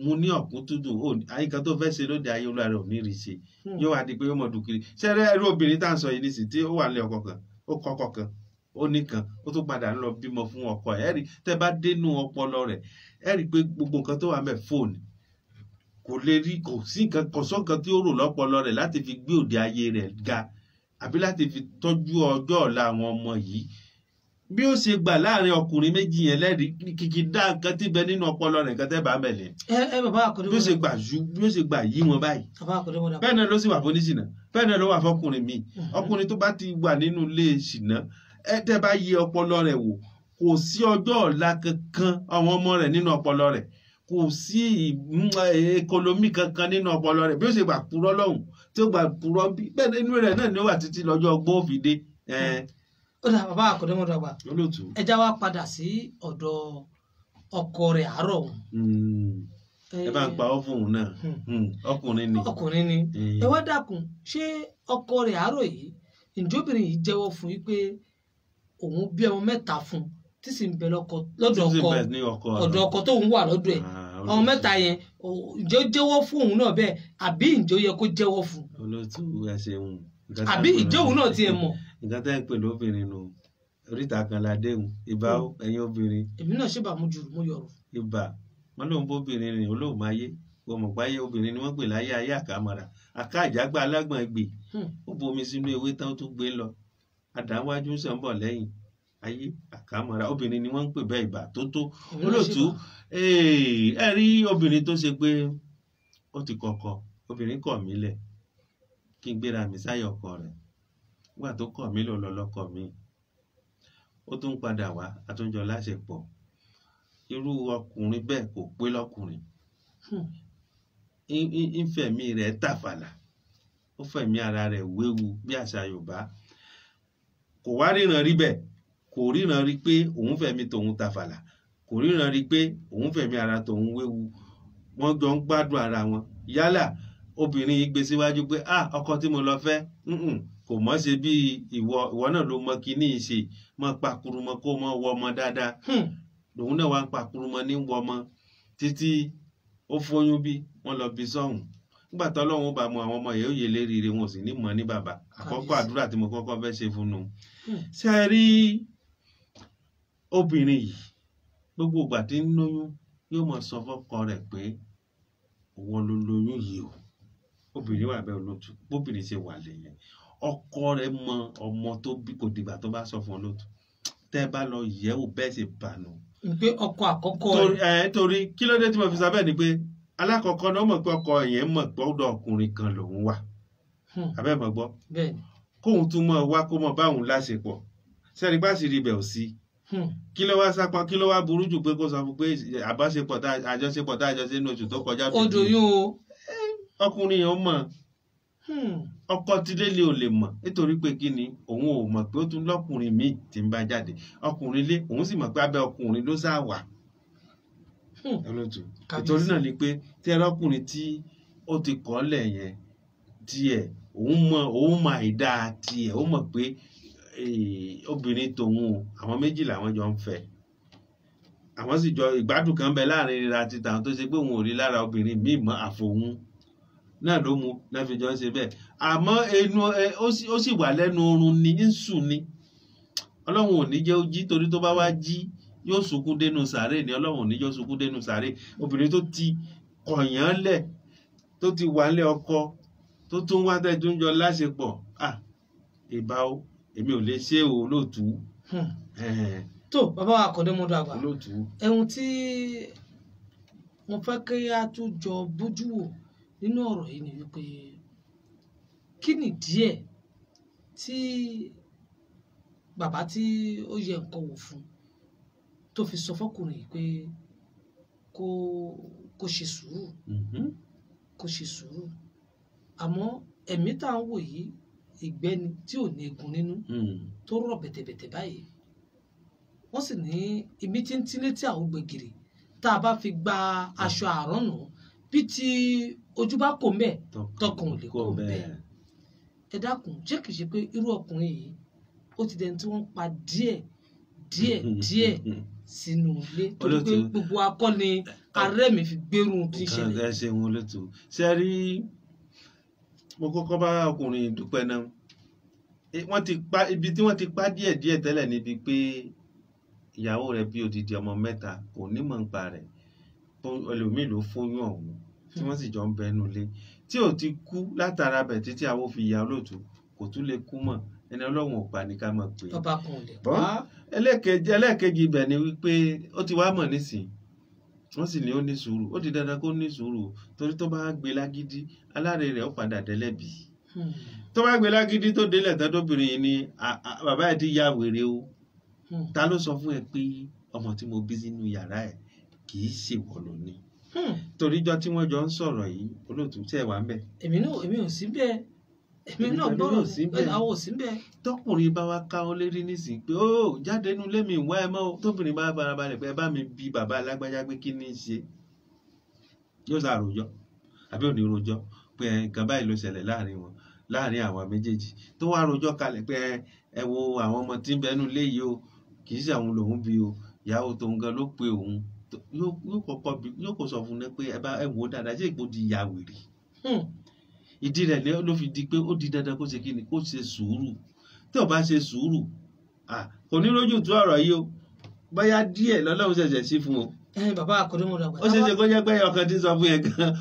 mú ní ọ̀kúntúndùn ó àyíká tó fẹ́ ṣe lóde ayé olúwa rẹ̀ ò ní rí ṣe, yóò wá di pé yóò mọ̀ dùn kiri. Ṣẹ́rẹ́ ẹrú obìnrin tá à ń sọ yìí nísìnyí tí ó wà ní ọkọ kan, ó kọ́kọ́ kan, ó nìkan, ó tún padà ń lọ bímọ fún ọkọ ẹ̀. Rí tẹ́ bá dénú ọpọlọ rẹ̀ ẹ rí pé gbogbo nǹkan tó wà mẹ́ fóònù kò lè rí, kò sí nǹkan, kò sọ nǹkan tí ó rò lọ́pọlọ rẹ̀ láti fi gbé òde ayé rẹ̀ ga àbí láti fi tọ́jú ọjọ́ ọ̀la àwọn ọmọ yìí. Bí ó ṣe gbà láàrin ọkùnrin méjì yẹn lẹ́rìí kìkì dá nǹkan tí bẹ nínú ọpọlọ rẹ̀ nǹkan tẹ́ bá mẹ́lẹ̀. Ẹ bàbá àkọ́dé bí ó ṣe gbà ju bí ó ṣe gbà yí wọn báyìí. Bàbá àkọ́dé wọn dà. Bẹ́ẹ̀ náà ló sì wà fún oníṣìnà, bẹ́ẹ̀ náà ló wà fọkùnrin míì. Ọkùnrin tó bá ti wà nínú ilé ìṣìnà ẹ tẹ́ bá yí ọpọlọ rẹ̀ wò kò sí ọjọ́ ọ̀la kankan àwọn ọmọ rẹ̀ nínú ọpọlọ rẹ̀, kò sí ekolomi kankan nínú ọpọlọ rẹ̀. Bí ó ṣe gbà purọ́ lọ́hùn tí ó gbà purọ́ bí bẹ́ẹ̀ inú rẹ̀ náà ni ó wà títí lọ́jọ́ ọgbọ́n òfin dé. Ó dà bàbá àkọ́dẹ́mọ́dàgbà olóòtú ẹja wa padà sí ọ̀dọ̀ ọkọ rẹ̀ àárọ̀ òun. Ẹ bá ń pa ọ́ fún òun náà, ọkùnrin ni. Ọkùnrin ni. Ẹ wá dákun, ṣé ọkọ rẹ̀ àárọ̀ yìí ǹjọ́bìnrin yìí jẹ́wọ́ fún yín pé òun bí ọmọ mẹ́ta fún un tí sì ń bẹ lọ́dọ̀ ọkọ ọ̀dọ̀ ọkọ tóun wà lọ́dọ̀ ẹ̀ ọmọ mẹ́ta yẹn, ǹjẹ́ ó jẹ́wọ́ fún òun náà bẹ́ẹ̀ àbí ǹjẹ́ ó yẹ kó jẹ́wọ́ fún un? Olóòtú ẹ ṣeun. Àbí ìjẹ́ òun náà tiẹ̀ mọ̀? Nǹkan tẹ́ ń pè lóbìnrin nù, oríta kan la déhùn ìbá ẹ̀yin obìnrin. Èmi náà ṣèbà mú jùlọ mú yọrù. Ìbà wọn lòun bóbìnrin rìn olóhùn máa yé wọn mọ̀ páyé obìnrin ni wọ́n pè láyé ayé àkàmọ́ra àká àjágbá alágbọ̀n ẹgbẹ́ ó bomi sínú ewé tán tó gbé lọ àdáwájú ń sàn bọ̀ lẹ́yìn ayé àkàmọ́ra obìnrin ni wọ́n ń pè bẹ́ẹ̀ ìbà tó tó. Olóòtú ẹ rí obìnrin tó ṣe pé ó ti kọ́kọ́ obìnrin kọ̀ mí lẹ̀ kí n gbéra mi sáyọ̀ ọkọ rẹ̀ nígbà tó kọ̀ mí lò lọ lọ́kọ mi ó tún padà wá àtúnjọ láṣepọ̀. Irú ọkùnrin bẹ́ẹ̀ kò pé lọ́kùnrin, ń fẹ̀mí rẹ̀ tàfàlà, ó fẹ̀mí ara rẹ̀ wéwu bí àṣà Yorùbá. Kò wá ríran rí bẹ́ẹ̀, kò ríran rí pé òun fẹ̀mí tòun tàfàlà, kò ríran rí pé òun fẹ̀mí ara tòun wéwu. Wọ́n jọ ń gbádùn ara wọn. Yálà obìnrin yìí gbé síwájú pé ah ọkọ tí mo lọ fẹ́ kò mọ̀ ṣe bí ìwọ ìwọ náà ló mọ kíní ṣe mọ pakuru mọ kó mọ wọ ọmọ dáadáa. Lòun náà wá ń pakuru mọ ní wọ ọmọ títí ó fóyún bí wọ́n lọ bí sọ́hùn. Nígbà tó Ọlọ́run ó bá mọ àwọn ọmọ yẹn ó yẹ léríire wọn ò sì ní mọ̀ ní bàbá. Àkọ́kọ́ àdúrà tí mo kọ́kọ́ fẹ́ ṣe fún un. Ṣé ẹ rí obìnrin yìí gbogbo ìgbà tí ń lóyún yóò mọ sọ fọ́kọ rẹ̀ pé òun ló lóyún yìí o. Obìnrin wà bẹ́ẹ̀ olóòtú, bóbìnrin ṣe wà lẹ́yìn ọkọ rẹ̀ mọ ọmọ tó bí kò dìgbà tó bá sọ fún olóòtú. Tẹ́ bá lọ yẹ̀wò bẹ́ẹ̀ ṣe bànú. Pé ọkọ àkọ́kọ́ rẹ̀. Torí kí ló dé tí mo fi sọ bẹ́ẹ̀ ni pé alákọ̀ọ́kọ́ náà mọ̀ pé ọkọ yẹn mọ̀ pé ọ̀dọ̀ ọkùnrin kan lòun wà. Abẹ́ mọ̀ gbọ́. Kóun tún mọ̀ wá kó mọ̀ báwọn láṣepọ̀. Sẹ́ni bá sì rí ibẹ̀ ò sí. Kí ló wá sápá, kí ló wá burú jù pé kó sọ fún pé àbáṣepọ̀ tá àjọṣepọ̀ tá àjọṣe ní oṣù tó kọjá. Ó doyún o. Ọkùnrin yẹn mọ̀. Ọkọ tílé lè ò lè mọ̀ nítorí pé kí ni òun ò mọ̀ pé ó tún lọ́kùnrin míì tí ń bá jáde. Ọkùnrin lé òun sì mọ̀ pé abẹ́ ọkùnrin ló sá wà. Ìtorí náà ni pé tí ẹ lọ́kùnrin tí ó ti kọ́lẹ̀ yẹn tiẹ̀ òun mọ̀ òun mọ̀ àìdá tiẹ̀ ó mọ̀ pé obìnrin tòun o àwọn méjì làwọn jọ ń fẹ́. Àwọn sì jọ ìgbádùn kan bẹ láàrin ríra ti tàwọn tó ṣe pé òun ò rí lára obìnrin míì mọ́ àfòun náà ló mu náà fi jọ ń ṣe bẹ́ẹ̀. Àmọ́ ẹnu ó sì wà lẹ́nu oorun ni ń sùn ni. Ọlọ́run ò ní jẹ́ ó jí torí tó bá wá jí yóò sunkún dénú sàárè ni. Ọlọ́run ò ní jẹ́ ó sunkún dénú sàárè. Obìnrin tó ti kọ̀yàn lẹ̀ tó ti wà lé ọkọ tó tún wá tẹ́jú ń jọ láṣepọ̀ ìbá o èmi ò lè ṣe o olóòtú. Tó bàbá wa Àkàndé mo dàgbà ẹ̀hún tí mo fẹ́ kí a tún jọ bójú wò nínú ọ̀rọ̀ yìí ni wípé kí ni díẹ̀ tí bàbá tí ó yẹ nǹkan wò fún tó fi sọ fọkùnrin yìí pé kó ṣe sùúrù, kó ṣe sùúrù. Àmọ́ ẹ̀mí tá à ń wò yìí, ìgbẹ́ni tí ò ní egun nínú, tó rọ̀ bẹ̀tẹ̀bẹ̀tẹ̀ báyìí. Wọ́n sì ní ibi tí ń tí létí àwọn gbẹ̀gìrì tá a bá fi gba aṣọ àrán nù, bí ti ojú bá kò mbẹ̀, tọkàn ò lè kò mbẹ̀. Ẹ dákun, ṣé kìí ṣe pé irú ọkùnrin yìí ó ti dẹni tí wọ́n ń pa díẹ̀ díẹ̀ díẹ̀ sínú ilé, torí pé gbogbo akọni arẹ́ mi fi gbérù tí ń ṣẹlẹ̀. Ẹ ṣeun olóòtú. Ṣe rí, mo kọ́kọ́ bá ọkùnrin dúpẹ́ náà. Wọ́n ti pa ibi tí wọ́n ti pa díẹ̀ díẹ̀ tẹ́lẹ̀ níbi pé ìyàwó rẹ̀ bí odidi ọmọ mẹ́ta kò nímọ̀ nípa rẹ̀, ẹlòmíì ló fóyún ọ̀hún tí wọ́n sì jọ ń bẹnu lé, tí ò ti kú látara bẹ̀ títí àwọn fi ìyá olóòtú kò tún lè kú mọ́. Ẹni Ọlọ́run ò pa ní ká mọ̀ pé ọba kan ò lè pa. Ẹlẹ́ẹ̀kejì ibẹ̀ ni wípé ó ti wá mọ̀ nísìn, wọ́n sì ní ó ní sùúrù, ó di dandan kó ní sùúrù, torí tó bá gbé lágídí aláre rẹ̀ ó padà dẹ́lẹ́bi. Tó bá gbé lágídí tó délẹ̀ tán, tóbìnrin yìí ni bàbá ẹ̀ ti ya wèrè o. Ta ló sọ fún ẹ pé ọmọ tí mo bí sínú yàrá ẹ kì í ṣèwọ ló ní? Torí jọ tí wọ́n jọ ń sọ̀rọ̀ yìí, olóòtú, tí ẹ wà ń bẹ̀. Èmi náà, èmi ò sí bẹ́ẹ̀, èmi náà gbọ́dọ̀ àwọn ò sí bẹ́ẹ̀. Tọkùnrin bá wa ká ọ lérí nísìnyí pé ó jáde inú ilé mi wá ẹ mọ́, tóbìnrin bá farabalẹ̀ pé ẹ bá mi bi bàbá alágbájá pé kí ni í ṣe, yóò sá rojọ́ àbí ò ní rojọ́ pé nǹkan báyìí ló ṣẹlẹ̀ láàrin wọn, láàrin àwọn méjèèjì, tó wá rojọ́ kalẹ̀ pé ẹ wo àwọn ọmọ tí ń bẹ nínú ilé yìí o, kì í ṣe àwọn lòun bí o, ìyàwó tòun gan ló pe òun. Yóò kọ́kọ́ bí yóò kó sọ fún un pé ẹ bá ẹ wò ó dáadáa, ṣé ìgbò di ìyá wèrè? Ìdí rẹ̀ ló fi di pé ó di dandan kó ṣe kí ni, kó ṣe sùúrù. Tí ò bá ṣe sùúrù, kò ní rójú tú ọ̀rọ̀ yìí o. Bóyá díẹ̀ lọ́lọ́run ṣẹ̀ṣẹ̀ sí fún o. Bàbá akọ̀dọ́mọdé àgbà. Ó ṣeé ṣe kó jẹ́ pé ẹyọkan tí ń sọ fún yẹn gan,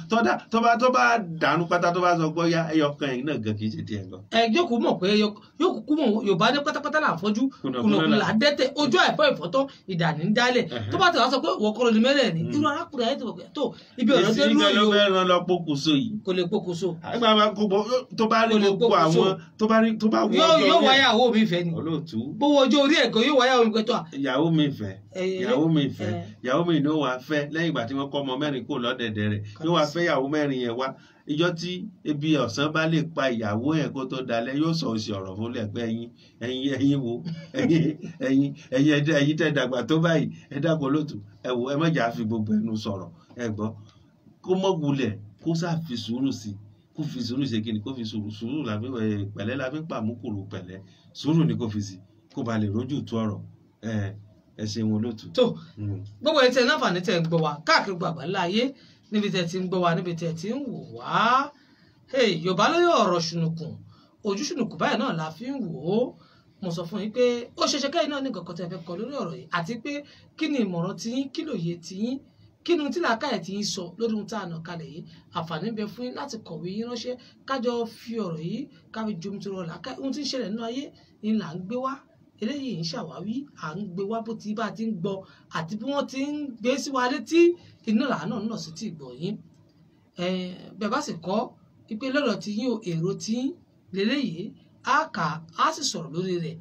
tó bá dànù pátá, tó bá sọ pé ó yá ẹyọkan yẹn náà gan kì í ṣe tiẹ̀ gan. Ẹ yóò kú mọ̀ pé yóò kú mọ̀, Yorùbá ní pátápátá là ń fọ́jú, kùnàkùnà là ń dẹ́tẹ̀, ojú àìfọ́ ìfọ́tọ́ ìdàní ń dálẹ̀. Tó bá ti wá sọ pé wọ́n kọ́ ló ní mẹ́rẹ̀ ni, irú arákùnrin ayé ti wọ̀ pé tó ibi ọ̀rọ̀ dé lórí o. Èsì ló lọ pokùnso yìí. Kò lè pokùnso. Tó bá rí gbogbo àwọn tó bá rí tó bá wọ ọjọ́ yóò wáyà owó mi fẹ́ ni. Olóòtú. Gbogbo ọjọ́ orí ẹ̀gọ́ yóò wáyà owó mi pẹ́ tó à. Ìyàwó mi fẹ́, ìyàwó mi fẹ́, ìyàwó mi ló wàá fẹ́ lẹ́yìn ìgbà tí wọ́n kọ́ ọmọ mẹ́rin kó lọ́dẹ̀dẹ̀ rẹ̀, yóò wá fẹ́ ìyàwó mẹ́rin yẹn wá. Ìjọ́ tí ebi ọ̀sán bá lè pa ìyàwó ẹ̀ kó tó dalẹ̀, yóò sọ òsì ọ̀rọ̀ fún lẹ̀ pé ẹ̀yin ẹ̀yin ẹ̀yin wo ẹ̀yin ẹ̀yin ẹ̀yin ẹ̀dá ẹ̀yin tẹ́ dàgbà tó báyìí, ẹ dákun olóòtú, ẹ wò ẹ má jà fi gbogbo ẹnu sọ̀rọ̀, ẹ gbọ́ kó mọ́ wulẹ̀, kó sá fi sùúrù sí, kó fi sùúrù ṣe kíni, kó fi sùúrù, sùúrù la fi pẹ̀lẹ́ la fi pàmùkùrù pẹ̀lẹ́, sùúrù ni kó fi sí, kó ba lè rójú tú ọ̀rọ̀. Ẹ ṣeun olóòtú. Tó gbogbo ẹ tẹ náfààní tẹ ń gbọ́ wa káàkiri gbogbo àgbáńlá ayé, níbi tẹ ti ń gbọ́ wa, níbi tẹ ti ń wò wá. Yorùbá lórí ọ̀rọ̀ ṣùnùkùn, ojú ṣùnùkùn báyìí náà la fi ń wò ó. Mo sọ fún yín pé ó ṣeéṣe kẹ́yìn náà ní nǹkan kan tẹ́ fẹ́ kọ lórí ọ̀rọ̀ yìí, àti pé kí ni ìmọ̀ràn tiyín, kí lòye tiyín, kí ni tí làákàyè tí yín sọ lórí ohun tá a nà kalẹ̀ yìí. Àǹfààní ń bẹ fún yín láti kọ̀wé yín ránṣẹ́, kájọ fi ọ̀rọ̀ yìí ká fi jomitoro làákàyè. Ohun tí ń ṣẹlẹ̀ nínú ayé ni là ń gbé wá, eléyìí ń ṣàwáwí, à ń gbé wá bó ti bá a ti ń gbọ́ àti bí wọ́n ti ń gbé sí wa létí, iná làánà náà sì ti gbọ́ yín. Bẹ́ẹ̀ bá sì kọ́ ipe lọ́dọ̀ tí yín o, èrò tí yín lélẹ́yìí á kà á sì sọ̀rọ̀ lórí rẹ̀.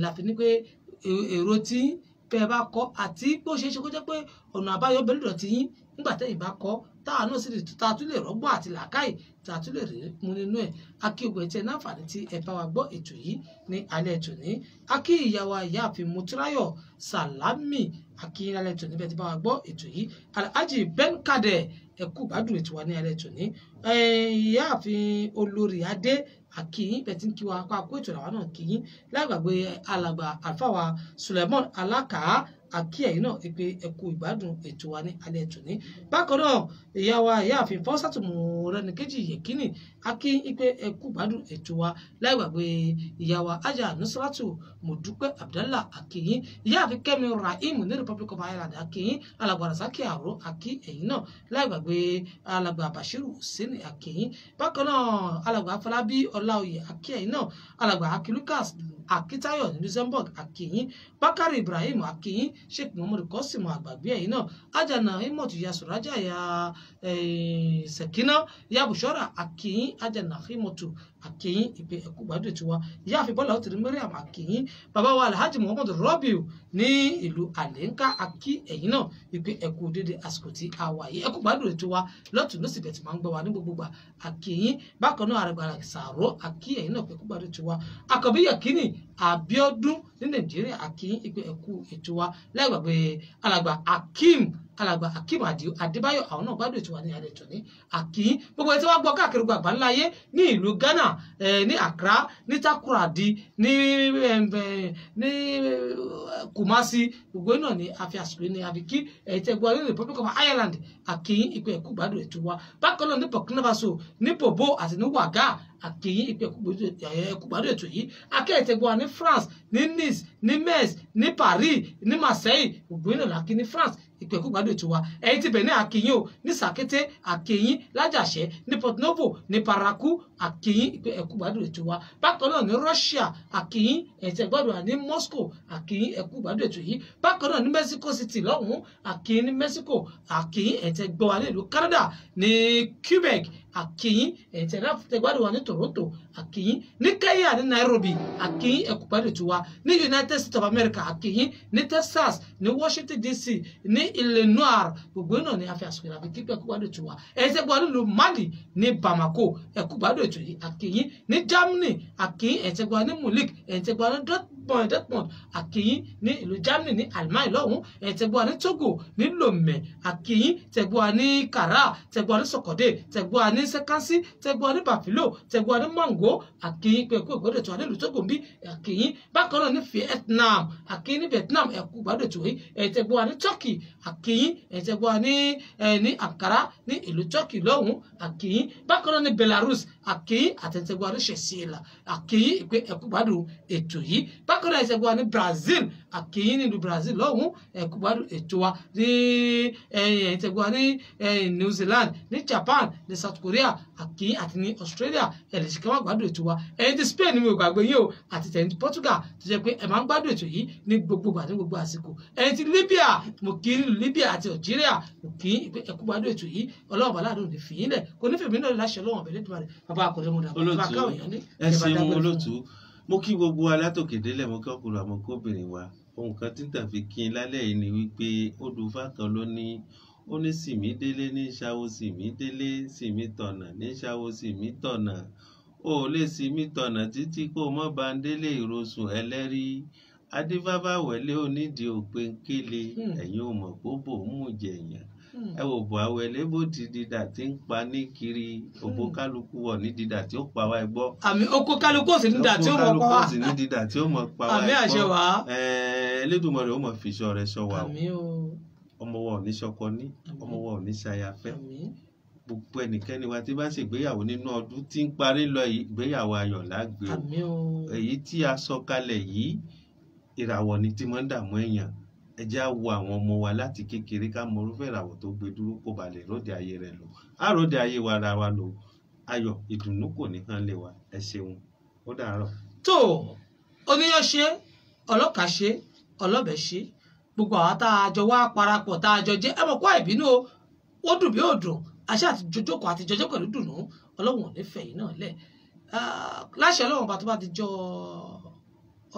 La fi ní pé èrò tí yín bẹ́ẹ̀ bá kọ́, àti pé ó ṣeé ṣe kó jẹ́ pé ọ̀nà àbáyọ bẹ́ẹ̀ lọ́dọ̀ tí yín nígbà tẹ́yìn bá kọ́, táwa náà sì lè tá a tún lè rọ́gbọ́n àti làákàyè tá a tún lè rí mú nínú ẹ̀. Akí ogun ẹ̀tí ẹ̀ náǹfààní tí ẹ bá wa gbọ́ ètò yìí ní alẹ́ tòní. Akí ìyá wa ìyáàfin Motúnráyọ̀ Sàlámì, akí alẹ́ tòní bẹ́ẹ̀ ti bá wa gbọ́ ètò yìí. Alhaji Ben Kadẹ, ẹ kú gbádùn ètò wa ní alẹ́ tòní. Ìyáàfin Olórí Adé, akíyín bẹ́ẹ̀ tí ń kí wa kó àkó ètò làwa náà kíyín. Láìgbàgbé alàgbà àlùfáà wa Suleiman Alákàá, àkí ẹ̀yin náà pé ẹ kú ìgbádùn ètò wa ní alẹ́ tòní. Bákan náà ìyá wa ìyáàfin Fọ́sátù Mọ́rẹ́níkejì Yẹ̀kínì, akí pé ẹ kú ìgbádùn ètò wa. Láìgbàgbé ìyá wa Aja Nusratu Mọ́dúpẹ́ Abdallah, akíyín. Ìyáàfin Kẹ́mi Rahim ní Republic of Ireland, akíyín. Alàgbà Rasaki Àró, akí ẹ̀yin náà. Láìgbàgbé alàgbà Bashiru Hussaini, akíyín. Bákan náà alàgbà Afọlábí Ọláoyè, akí ẹ̀yin náà. Alàgbà Aki Lucas Akitayo ní Luxembourg, akíyín. Bakari Ibrahim, akíyín. Sheikh Muhammad Kọ́sìmù àgbàgbé ẹ̀yin náà. Ajana Imotu ya Suraja ya Sekina ya Bushora, akíyín. Ajana Imotu Àkìyín ìpè ẹ̀kú gbádùn ètò wa. Ìyáàfin Bọ́lá Òtìrí Mariam àkìyín. Bàbá wa Alhaji Muhammad Rabiu ní ìlú Àlẹ́ńká, àkí ẹ̀yìn náà ìpè ẹ̀kú dédé àsìkò tí a wà yìí, ẹ̀kú gbádùn ètò wa lọ́tùn lósì bẹ̀ tí máa ń gbọ́ wa ní gbogbo gbà, àkìyín. Bákan náà Àrẹ̀gbàrà Sàró, àkí ẹ̀yìn náà ẹ̀kú gbádùn ètò wa. Àkànbí Yẹ̀kínì Àbíọ́dún ní Nàìjíríà, àkìyín ìpè ẹ̀kú ètò wa. Lẹ́gbàgbé alàgbà Akeem, alàgbà Akeem Adébáyọ̀, àwọn náà gbádùn ètò wa ní alẹ́ tòní, àkìyín. Gbogbo ẹ̀ tí wọ́n gbọ́ káàkiri gbogbo àgbáńlá ayé ní ìlú Ghana, ní Accra, ní Takoradi, ní Kumasi, gbogbo náà ni a fi àsìkò ní àfi kí ẹ̀yin tẹ́ gbọ́ ní Republic of Ireland, àkìyín ìpè ẹ̀kú gbádùn ètò wa. Bákan náà ní Burkina Faso, ní Bobo àti ní Ouaga, àkìyín ìpè ẹ̀kú gbádùn ètò yìí. Akẹ́yìn tẹ́ gbọ́ ní France, ní Nice, ní Metz, ní Paris, ní Marseille, gbogbo náà la kí ní France, ìpè ẹ̀kú gbádùn ètò wa. Ẹ̀yin tí Benin, àkìyín o, ní Sàkété, àkìyín, Lájàṣẹ́, ní Porto Novo, ní Parakou, àkìyín ìpè ẹ̀kú gbádùn ètò wa. Bákan náà ní Russia, àkìyín. Ẹ̀yin tẹ́ gbádùn wa ní Moscow, àkìyín ẹ̀kú gbádùn ètò yìí. Bákan náà ní Mexico City lọ́hùn-ún, àkìyín ní Mexico, àkìyín. Ẹ̀yin tẹ́ gbọ́ wa ní ìlú Canada, ní Quebec, àkìyín. Ẹ̀yin tẹ́ gbádùn wa ní Toronto, àkìyín. Ní Kenya, ní Nairobi, àkìyín ẹ̀kú gbádùn ètò wa. Ní United States of America, àkìyín. Ní Texas, ní Washington DC, ní Illinois, gbogbo náà ni a fi àsìkò ìlànà kíkọ́ ẹ̀kú gbádùn ètò wa. Ẹ̀yin tẹ́ gbọ́ nílùú Mali, ní Bamako, ẹ̀kú gbádùn ètò yìí, àkìyín. Ní Germany, àkìyín. Ẹ̀yin tẹ́ gbọ́ ní Munich, ẹ̀yin tẹ́ gbọ́ ní Dortmund, àkìyín. Ní ìlú Germany, ní Almaty lọ́hùn, ẹ̀yin tẹ́ gbọ́ ní Togo, ní Lomé, àkìyín. Tẹ́ gbọ́ ní Kara, tẹ́ gbọ́ ní Sokode, tẹ́ gbọ́ ní Sekansi, tẹ́ gbọ́ ní Bafilo, tẹ́ gbọ́ ní Mango, àkìyín pé ẹ̀kú gbádùn ètò wa nílùú Togo ń bí, àkìyín. Bákan náà ní Vietnam, àkìyín. Ní Vietnam, ẹ̀kú gbádùn ètò yìí. Ẹ̀yin tẹ́ gbọ́ ní Turkey, àkìyín. Ẹ̀yin tẹ́ gbọ́ ní Ankara, ní ìlú Turkey lọ́hùn, àkìyín. Bákan náà ní Belarus, àkìyín. Àtẹ̀tẹ̀gbọ́ ní Ṣẹ̀ṣẹ̀lá, àkìyín ìpè ẹ̀kú gbádùn ètò yìí. Bákan náà ẹ̀tẹ̀gbọ́ ní Brazil, àkìyín nílùú Brazil lọ́hùn, ẹ̀kú gbádùn ètò wa. Ní ẹ̀tẹ̀gbọ́ ní New Zealand, ní Japan, ní South Korea, àkìyín, àti ní Australia, ẹ̀lẹ́sìkẹ́ wá gbádùn ètò wa. Ẹ̀yin ti Spain ni mi ò gbàgbé yín o, àti tẹ̀yìn ti Portugal tó jẹ́ pé ẹ̀ máa ń gbádùn ètò yìí ní gbogbo ìgbà ní gbogbo àsìkò. Ẹ̀yin ti Libya, mo kí ní Libya àti Algeria, mo kí ẹ̀kú gbádùn ètò yìí. Ọlọ́run bàlá àdóhùn ní fìyín lẹ̀ kò ní fèmí náà láṣẹ Ọlọ́run ọ̀bẹ lẹ́dùnmarè. Bàbá akọ̀dé mo dàgbà bàbá káwọn èèyàn ní. Ẹ ṣeun olóòtú, mo kí gbogbo alátòkè délẹ̀, mo kí ọkùnrin àmọ́ kí obìnrin wa. Ohun kan tí tàn fi kí n lálẹ́ yìí ni wípé odùfá kan ló ní, ó ní sìmí délé ní ṣàwó, sìmí délé sìmí tọ̀nà ní ṣàwó, sìmí tọ̀nà ó lè sìmí tọ̀nà títí kó mọ́ bá ń délé ìrosùn ẹlẹ́rìí adífáfá wẹ̀lé onídìí òpéńkélé. Ẹ̀yin ò mọ̀ kó bò ń mú jẹ̀yàn, ẹ wò bò àwẹ̀lé bó ti dìdà tí ń pa ní kiri, òbó kálukú wọ̀ ní dìdà tí ó pa wá ẹ gbọ́. Àmì oko kálukú ò sí ní dìdà tí ó mọ̀ pa wá. Oko kálukú ò sí ní dìdà tí ó mọ̀ pa wá ẹ gbọ́. Àmì àṣẹ wá. Elédùmarè ó mọ̀ fi ìṣọ́ rẹ̀ ṣọ́ wa o. Àmì o. Ọmọ wa ò ní ṣọkọ ní, ọmọ wa ò ní ṣayafẹ́. Gbogbo ẹnikẹ́ni wa tí bá ṣègbéyàwó nínú ọdún tí ń parí lọ yìí, ìgbéyàwó ayọ̀ lágbè o. Àmì o. Èyí tí a sọ kalẹ̀ yìí, ìràwọ̀ ni tí máa ń dààmú èèyàn. Ẹ jẹ́ á wo àwọn ọmọ wa láti kékeré ká mọ irúfẹ́ ìràwọ̀ tó gbé dúró kó ba lè róde ayé rẹ̀ lò. Á róde ayé wa ara wa lò. Ayọ̀ ìdùnnú kò ní hàn lé wa. Ẹ ṣeun, ó dàárọ̀. Tó oníyàn ṣe, ọlọ́kà ṣe, ọlọ́bẹ̀ ṣe, gbogbo àwọn tá a jọ wá parapọ̀ tá a jọ jẹ́ ẹ mọ̀ kó àìbínú o, ó dùn bí ó dùn, àṣẹ àti jọjọ́kọ̀ àti jọjọ́ pẹ̀lú dùnú. Ọlọ́run ò ní fẹ̀yìn náà lẹ̀ láṣẹ Ọlọ́run bá tó bá ti jọ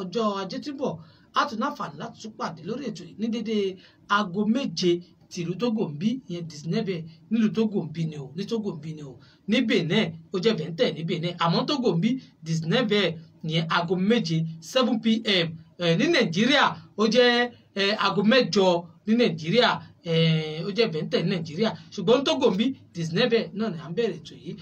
ọjọ́ ajé tí ń bọ̀, a tún náfààní láti tún pàdé lórí ètò yìí ní dédé aago 7 tìlú Tógò ń bí, ìyẹn dìsínẹ́bẹ̀ nílùú Tógò ń bí ni o, ní Tógò ń bí ni o, ní Benin ó jẹ́ bẹ̀ńtẹ̀ ní Benin, àmọ́ Tógò ń bí dìsínẹ́bẹ̀ ìyẹn aago 7 7 p.m. Ní Nàìjíríà ó jẹ́ aago 8 ní Nàìjíríà, ó jẹ́ bẹ̀ńtẹ̀ ní Nàìjíríà, ṣùgbọ́n Tógò ń bí dìsínẹ́bẹ̀ náà ni à ń bẹ̀rẹ̀ ètò yìí.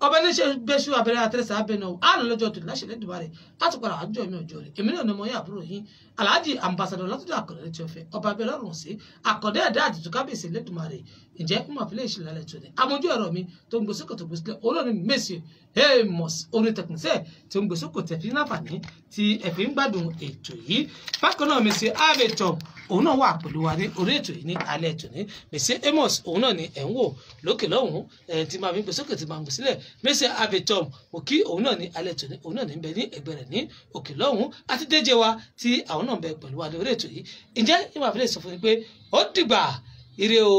Ọbẹ̀ níṣẹ́ bẹ́ṣú abẹ́rẹ́ àtẹ́rẹ́sẹ̀ abẹ́ náà á lọ lọ́jọ́ tó láṣẹ lẹ́dùnmá rẹ̀ á tún padà àjọ mi ọjọ́ rẹ̀. Èmi náà ni ọmọ yẹn àbúrò yín Alhaji Ambassador Látúndé Àkàndé tí ó fẹ́ ọba abẹ́ lọ́rùn sí àkàndé ẹ̀dá àdìtú kábíyèsí lẹ́dùnmá rẹ̀. Ǹjẹ́ ń mọ̀ fílẹ̀ ìṣẹ̀lẹ̀ alẹ́ tó ní amójú ẹ̀rọ mi tó ń gbèsè kòtò gbèsè olórin Mercy Amos orin tẹkùnsẹ̀ tí ó ń gbèsè kòtò ẹ̀fín láǹfààní tí ẹ̀fín ń gbádùn ètò yìí. Bákan náà Mercy Avetom òun náà wà pẹ̀lú wa ní orí ètò yìí ní alẹ́ ètò ní. Mercy Amos òun náà ni ẹ̀ ń wò lókè lọ́hùn-ún tí máa fi ń gbèsè kòtò máa ń gbèsè sílẹ̀. Mercy Avetom òkí òun náà ní alẹ́ tòní, òun náà ní bẹ ní ẹgbẹ́ rẹ̀ ní òkè lọ́hùn-ún àti déjé wa tí àwọn náà ń bẹ pẹ̀lú wa lórí ètò yìí. Ǹjẹ́ ìwà àfẹ́lẹ́ sọ fún mi pé ó dìgbà ire o.